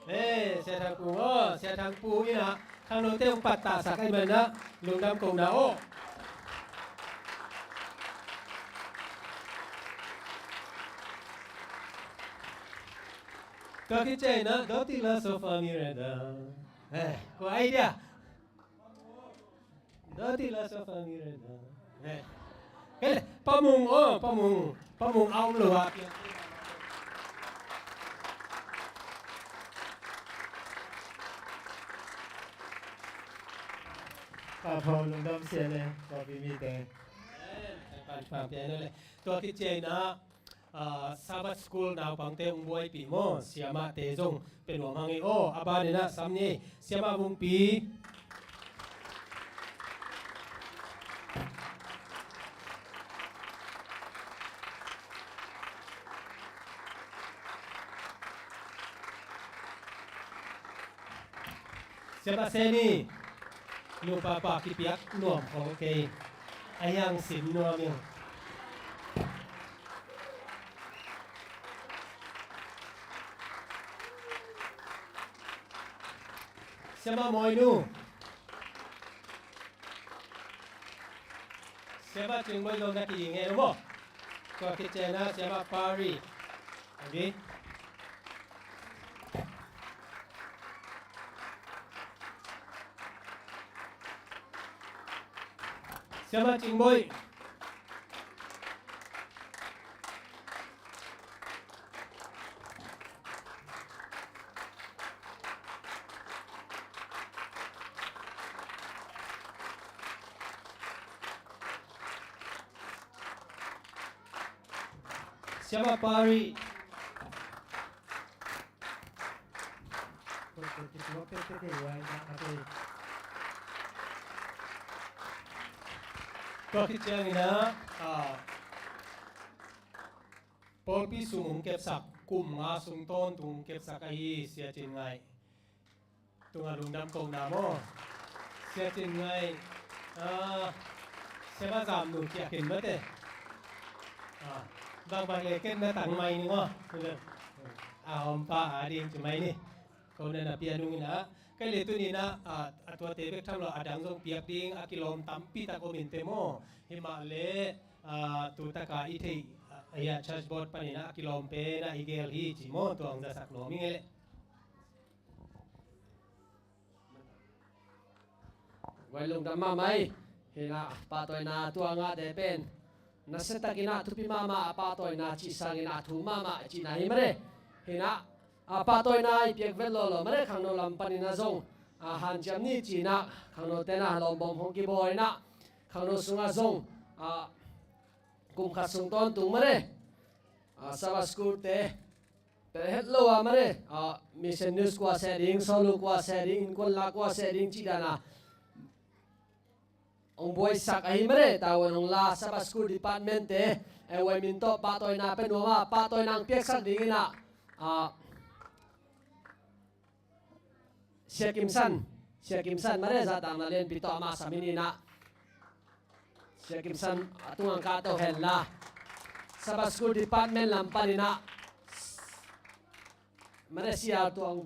Eh, Sia Thang Pu, oh, Sia Thang Pu in ah khangnote hong pattahsak ahih manin ah lungdam kohna, oh. Tua khit ciangin ah, Do, ti, la, so, fa, mi, re, da. Eh, ko idea. Do, ti, la, so, fa, mi, re, da. Eh. Kei le, Pa Mung, oh, Pa Mung. Pa Mung a om lo ah. Pa Pau lungdam sia le, Pa Pi mite. Eh, Pa Pi mite le. Tua khit ciangin ah, ah, Sabbath School naupangte hong buaipih maw, siamahte zong pia nuam hang ei aw. A ban in ah sam ni, siamah Vungpi. Siapa seni? Nupa pa kipiak nuam khol kei. A hiang sim nuam ing. Siapa Moinu? Siapa Cingmoi lo na ki nge lo mo. Tua kici a na siapa Pari. Abi. Siapa Cingmoi. Siapa Pari. Tua khit ciangin ah, ah, pawlpi sung hong kepsak, kum nga sung tawntung hong kepsak ahi Sia Cin Ngaih tungah lungdam kohna maw. Sia Cin Ngaih, ah, Sia Mah Zam Nu ciah ken mate. Ah, bangbang le ken na tang mai ni maw. Ah, hawmpa a ding ci mai ni. Ko na na pia nung in ah, kai le tuni in ah, ah, a tuate bek tham lo a dang zong piak ding a kilawm tampi tak om in te maw. Himah le, ah, tu taka i theih, ah, ya church board panin ah a kilawm pen ah i gel hi ci maw, tua hong zasak nuam ing ei leh. Vai lungdam mahmah ei. Hi in ah pahtawina tua ngahte pen nasia takin ah thupi mahmah, a pahtawina cih sangin ah thu mahmah cihna hi mare. Hi in ah, a pahtawina i piak vet lawlaw mare, khangno lam panin ah zong, a, hanciam ni ci in ah khangnote na lawmbawm hong kibawl in ah khangno sungah zong, a, kum khat sung tawntung mare, a, Sabbath School te pel het lo a mare, a, Mission News kua seh ding, Sawlu kua seh ding, Innkuan La kua seh ding cih dan a hong buaisak ahi mare, tavuan hong la Sabbath School Department te, e, huai min tawh pahtawina pia nuam a, pahtawina hong piaksak ding in ah, a, Sia Kim San, Sia Kim San mare, zahtakna lianpi tawh amah sam in ah. Sia Kim San a tungah kah to hen la. Sabbath School Department lam panin ah mare, Sia Tuang,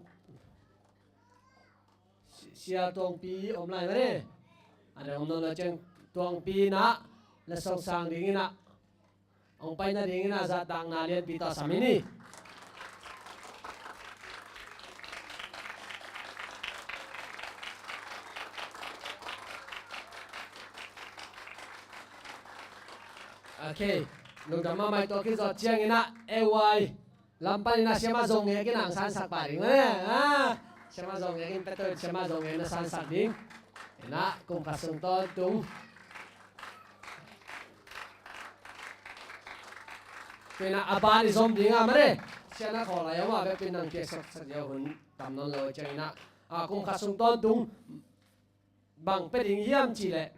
Sia Tuangpi om lai mare. A dang om nawn lo ciang Tuangpi in ah letsong sang ding in ah hong pai nading in ah zahtakna lianpi tawh sam in hi. Ok, lungdam mahmah ei. Tua khit zawh ciangin ah A Y lam panin ah Sia Mah Zong Ngek in ah hong sansak pah ding mah ne. Ah, Sia Mah Zong Ngek in pia to in, Sia Mah Zong Ngek na sansak ding. In ah kum khat sung tawntung. Tua in ah a ban i zom ding a mare. Sia na khawl lai a om a, bek pen nang piaksak sak ziau hun tam nawn lo ciangin ah, a, kum khat sung tawntung bang pia ding hiam cih leh,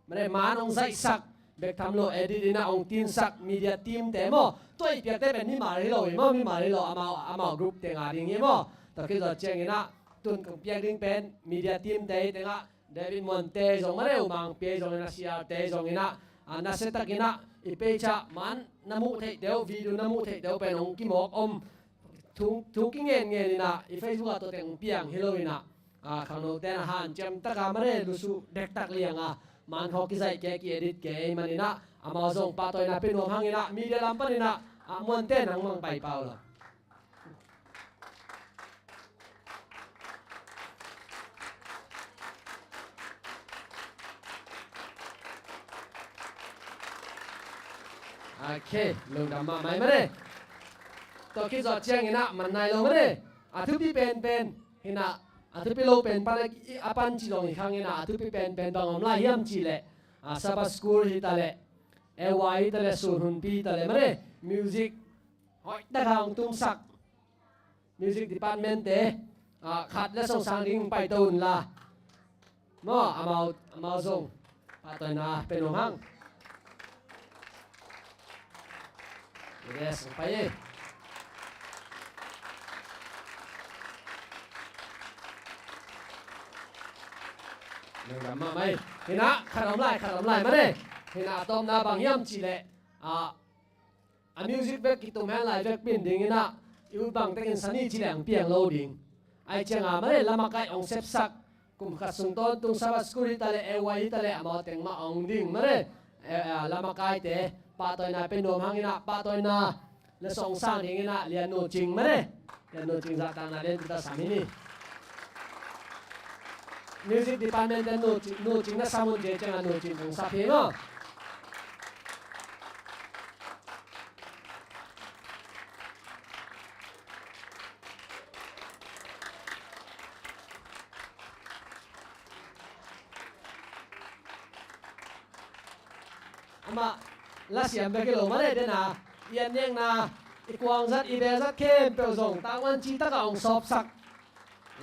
mare, man hong zaihsak bek tham lo, edit in ah hong tinsak media team te maw, tua i piakte pen mimal hi lo hi maw, mimal hi lo, amau, amau group teng a ding hi maw. Tua khit zawh ciangin ah tun kong piak ding pen media team te hi teng ah, David Muante zong mare, U Mang Pia zong in ah, Sialte zong in ah, a, nasia takin ah i page ah man na muh theih deuh, video na muh theih deuh pen hong kimawk om, thu, thu kingen ngen in ah i Facebook ah tua teng hong piang hi lo in ah, a, khangnote na hanciam taka mare, lusuh dektak liang a, man khawng kizaih kei, ki-edit kei ahih manin ah, amau zong pahtawina pia nuam hang in ah, media lam panin ah, a, Muante nang mang pai pau lo. Ok, lungdam mahmah ei mare. Tua khit zawh ciangin ah man nai lo mare. A thupi penpen hi in ah, a thupi lo pen pan a, a pan ci zong hi khang in ah, a thupi penpen bang om lai hiam cih leh, a, Sabbath School hi ta leh, A Y hi ta leh, Sun Hun Pi hi ta leh mare, music hoih taka hong tumsak music department te, ah, khat letsong sang ding paiton la. Maw, amau, amau zong pahtawina pia nuam hang. Yes, hong pai e. Nang dam mahmah e. Hi na, khat om lai, khat om lai mah ne. Hi na, a tawpna bang hiam cih leh, ah, a music vek kitum hen lai vek pin ding hi na, i ut bang tekin sani ci leng piang lo ding. Ai ciang a mah ne, lamakai hong sepsak, kum khat sung tawntung Sabbath School hi ta leh, A Y hi ta leh, amau teng mah hong ding mah ne. Eh, eh, lamakai te pahtawina pia nuam hang hi na, pahtawina letsong sang ding hi na, Lian Nu Cing mah ne. Lian Nu Cing zahtakna lian kita sam hi ni. Music department te Nu Cing, Nu Cing na sam un, ci ciang a Nu Cing hong sap hi maw. Amah lasiam bek hi lo mah ne, den a i an nekna, i kuang zat, i bel zat khempeuh zong tangman ci taka hong sawpsak.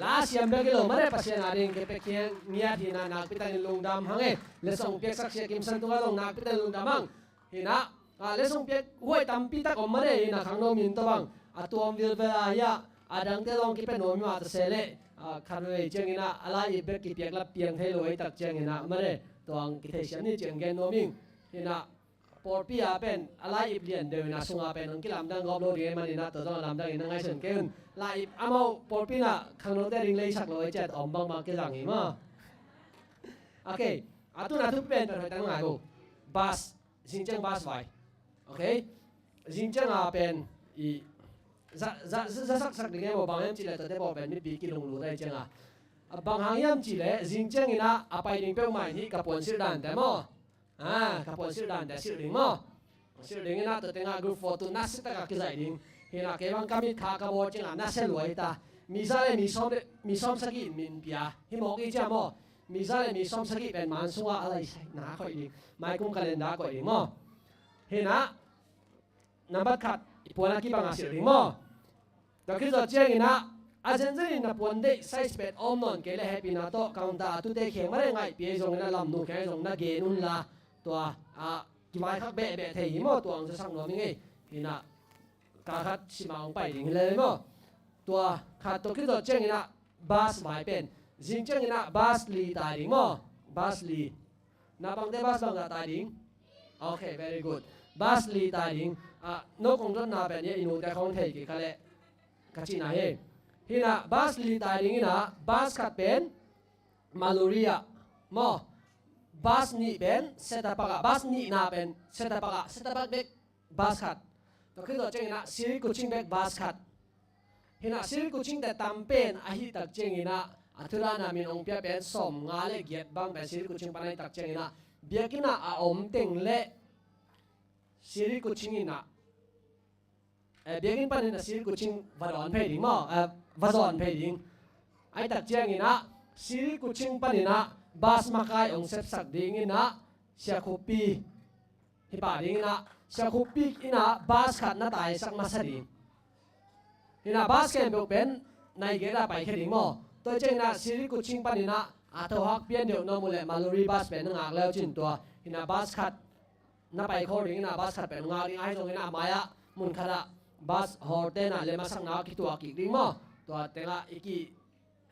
Lasiam bek hi lo mah ne, Pasian a ding kei pek hiang ngiat hi na, nakpi takin lungdam hang e. Letsong piaksak Sia Kim San tungah zong nakpi takin lungdam hang. Hi na, ah, letsong piak huai tampi tak om mah ne, hi na, khangno min tawh bang a tuam vilvel a hi a, a dangte zong kipia nuam hi mah ta se leh, ah, khat vei ciangin ah a lai-ip bek kipiak la piang thei lo ei tak ciangin ah mah ne, tuang kitheisiam ni ciang gen nuam ing. Hi na, pawlpi a pen a lai-ip lian deuh hi na, sung a pen hong kilamdang gawp lo ding ei manin ah, tua zong a lamdang in na ngaihsun kei un. Lai-ip amau pawlpi in ah khangnote ding leisak lo ei ciat om bangbang kizang hi maw. Ok, a tun a thupi pen pen hoih tak ngai ko. Bass, zing ciang bass vai. Ok. Zing ciang a pen i za, za, za, za sak sak ding e maw, bang hiam cih leh tuate bawl pen mipi kilunglut ahih ciang a. A bang hang hiam cih leh zing ciangin ah a pai ding peuhmah in hih ka puan silh dan te maw. Ah, ka puan silh dan te silh ding maw. Silh ding in ah tua teng ah group photo nasia tak a kizaih ding. Hi na, kei bang ka mitkha ka bawl ciang a nasia lua hi ta. Mi za le mi sawm le, mi sawm sagih min pia hi mawk i ciang maw. Mi za le mi sawm sagih pen man sung ah a lai sai na koih ding. Mai kum calendar koih ding maw. Hi na, nambat khat, i puan a kibang a silh ding maw. Tua khit zawh ciangin ah a zenzen in na puan deih size pen om nawn kei leh hehpihna tawh counter a tute kiang mah le ngaihpih ei zongin ah, lamnu kiang ei zong na gen un la. Tua, ah, kivaikhak behbeh thei hi maw, tua hong zasak nuam ing ei. Hi na, kal khat sim a hong pai ding hi lel ei maw. Tua khat, tua khit zawh ciangin ah bass vai pen, zing ciangin ah bass li tai ding maw. Bass li. Naupangte bass bangzah tai ding? Ok, very good. Bass li tai ding. Ah, no kong dotna pen i nute khawng thei kik kha leh ka cihna hi. Hi na, bass li tai ding hi na, bass khat pen Maluri ah maw. Bass nih pen Setapak ah, bass nihna pen Setapak ah, Setapak bek bass khat. Tua khit zawh ciangin ah Siri Kuching bek bass khat. Hi na, Siri Kuching te tam pen ahih tak ciangin ah, a thulana min hong pia pen sawmnga le giat bang pen Siri Kuching pan ahih tak ciangin ah, biakinn ah a om teng leh Siri Kuching in ah, eh, biakinn panin ah Siri Kuching va dawn phei ding maw, eh, va zawn phei ding. Ahih tak ciangin ah Siri Kuching panin ah bass makai hong sepsak dingin ah Sia Khup Pi hi pah ding in ah, Sia Khup Pi in ah bass khat na taisak masa ding. Hi na, bass khempeuh pen nai giat ah paikhia ding maw. Tua ciangin ah Siri Kuching panin ah a thohak pian deuh na om uh leh Maluri bass pen na ngak le uh cin tua. Hi na, bass khat na paikhia ding in ah, bass khat pen ngak ding, ahi zongin ah a mai ah mun khat ah bass hall te in ah lem a sakna kituak kik ding maw. Tua teng ah i ki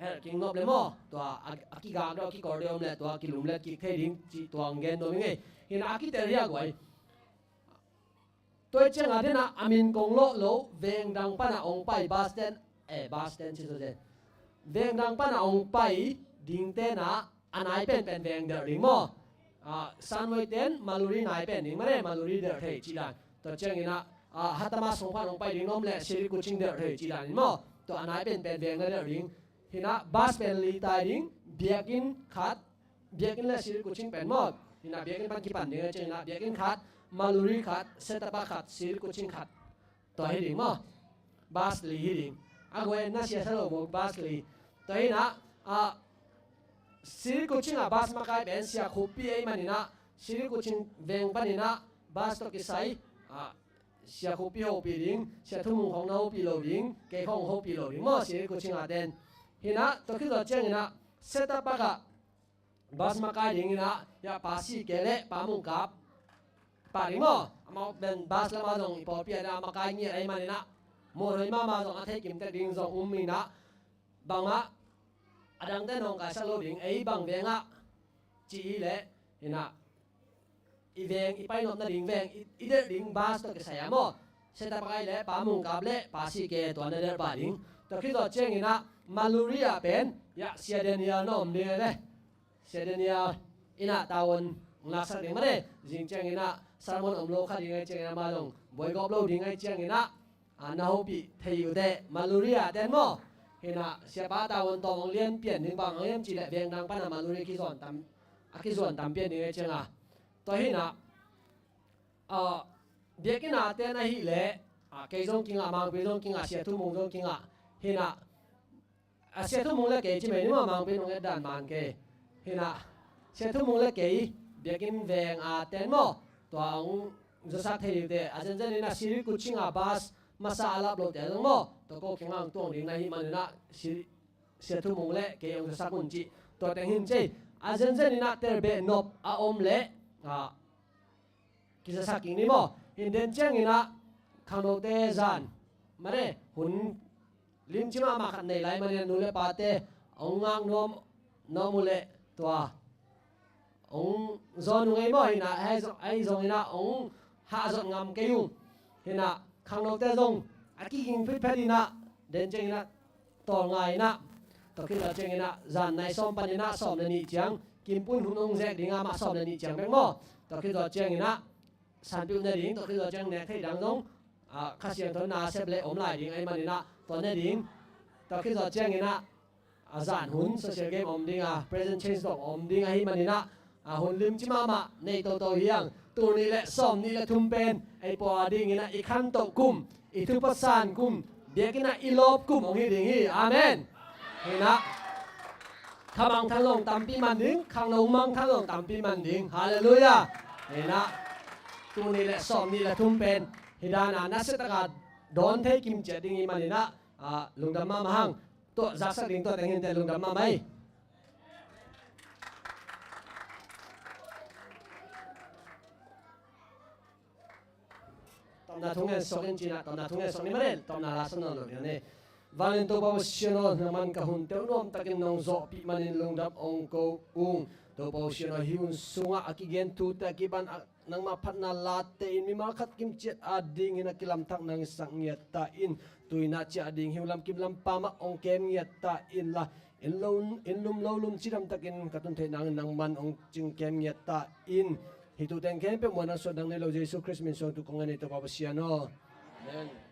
helh kik nop le maw, tua a, a kigam deuh, a kikor deuh om leh tua kilumlet kik thei ding cih tua hong gen nuam ing ei. Hi na, a kitel hi a guai. Tua ciang a den ah a min kong lawh lo, veng dang pan ah hong pai bass ten, eh, bass ten ci zo zen. Veng dang pan ah hong pai ding ten ah a nai penpen veng delh ding maw. Ah, Sanwei ten Maluri nai pen ding mah ne, Maluri delh thei cih dan. Tua ciangin ah, ah, Hatama sung pan hong pai ding na om leh Siri Kuching delh thei cih dan in maw. Tua a nai penpen veng na delh ding. Hi na, bass pen li tai ding, biakinn khat, biakinn le Siri Kuching pen maw. Hi na, biakinn pan kipan ding a ciangin ah biakinn khat, Maluri khat, Setapak khat, Siri Kuching khat. Tua hi ding maw. Bass li hi ding. A guai na sia sa lo maw, bass li. Tua hi na, ah, Siri Kuching ah bass makai pen Sia Khup Pi ahih manin ah, Siri Kuching veng panin ah bass tawh kisai, ah, Sia Khupi hopih ding, Sia Thumung khong na hopih lo ding, kei khong hopih lo ding maw, Sia Khuching a ten. Hinah, tua khit zawh cianginah, Setup Park ah bus makai dinginah, ya Pa Si Ke le Pa Mung Kap pah ding maw. Amau pen bus lamah zong i pawlpi ah dah makai ngiat ahih maninah, mawhthoi mahmah zong a thei kimtek ding zong um inah, bangah a dangte nawngkaisak lo ding, ei bang vengah ci i leh, hinah, i veng i painop nading veng i, i delh ding bus tawh kisai a maw. Setup Park ah i leh Pa Mung Kap le Pa Si Ke tua na delh pah ding. Tua khit zawh cianginah Maluri ah pen, ya Sia Daniel na om ding a le. Sia Daniel inah tavuan laksak ding mah le. Zing cianginah sermon om lo kha ding ahih cianginah, amah zong buai gawp lo ding ahih cianginah, a, na hopih thei uh teh, Maluri ah ten maw. Hinah, siapa tavuan tawm hong lian pian ding bang hang hiam cih leh veng dang panah Maluri a kizuan tam, a kizuan tam pian ding ahih ciangah. Tua hinah, a, biakinn a ten ahih leh, a, kei zong kingah, Mangpi zong kingah, Sia Thumung zong kingah. Hinah, a, Sia Thumung le kei ci mai ni maw, Mangpi nong et dan man kei. Hinah, Sia Thumung le kei biakinn veng a ten maw, tua hong zuasak thei ding uh teh, a zenzen inah Siri Khuching a bus masa a lap lote zong maw, tua ko kingah hong tuang ding na hih maninah, Siri, Sia Thumung le kei hong zuasak un cih. Tua teng hin cei, a zenzen inah telbeh nop a om leh, a, kizasak kik ni maw. Hi den cianginah khangnote zan mane hun limci mahmah khat nei lai maninah, nu le pate hong ngak nuam, nuam uh leh tua hong zawn uh ngei maw. Hinah, ahi zong, ahi zonginah hong hahzot ngam kei ung. Hinah, khangnote zong a kiging phitphet inah, den cianginah tawlnga inah, tua khit zawh cianginah zan nai sawm paninah sawm le nih ciang, kimpun hun hong zek ding amah sawm le nih ciang bek maw. Tua khit zawh cianginah sanpih uh nading, tua khit zawh ciang nek theih dang zong, a, Kha Siangtho na sep le om lai ding ahih maninah, tua nading, tua khit zawh cianginah, a, zan hun social game om ding a, present change tawh om ding ahih maninah, a, hun limci mahmah nei toto hi hang. Tul nih le sawm nih le thum pen ei pua dinginah i khantoh kum, i thupha san kum, biakinn ah i lawp kum hong hi ding hi. Amen. Hinah, kha mangthang zong tampi man ding, khangno mangthang zong tampi man ding. Halleluiah. Hinah, tul nih le sawm nih le thum pen hi dan a nasiataka dawn thei kimciat ding hi maninah, a, lungdam mahmah hang. Tua zaksak ding tua teng hin teh, lungdam mahmah hi. Tawpna thu ngen sok in cinah, tawpna thu ngen sok ni mah le, tawpna la sa nawn lo ding a ni. Vanglian Topa Pasian aw, nangman ka hunte uh nuamtakin nong zawhpih manin lungdam ong ko ung. Topa Pasian aw, hih hun sungah a kigen thute a kipan a nangmah phatna late in mimal khat kimciat a dingin a kilamthak nang sak ngiat ta in, tuinah ciah ding hi uh lamkim lampa mah ong kem ngiat ta inla, inn lo, inn lum lo lum cidamtakin ka tun theih nangin nangman ong cing kem ngiat ta in. Hih thu teng khempeuh muan nang suah nang nei lo Jesu Khrist min suang thu kong ngen hi Topa Pasian aw. Amen.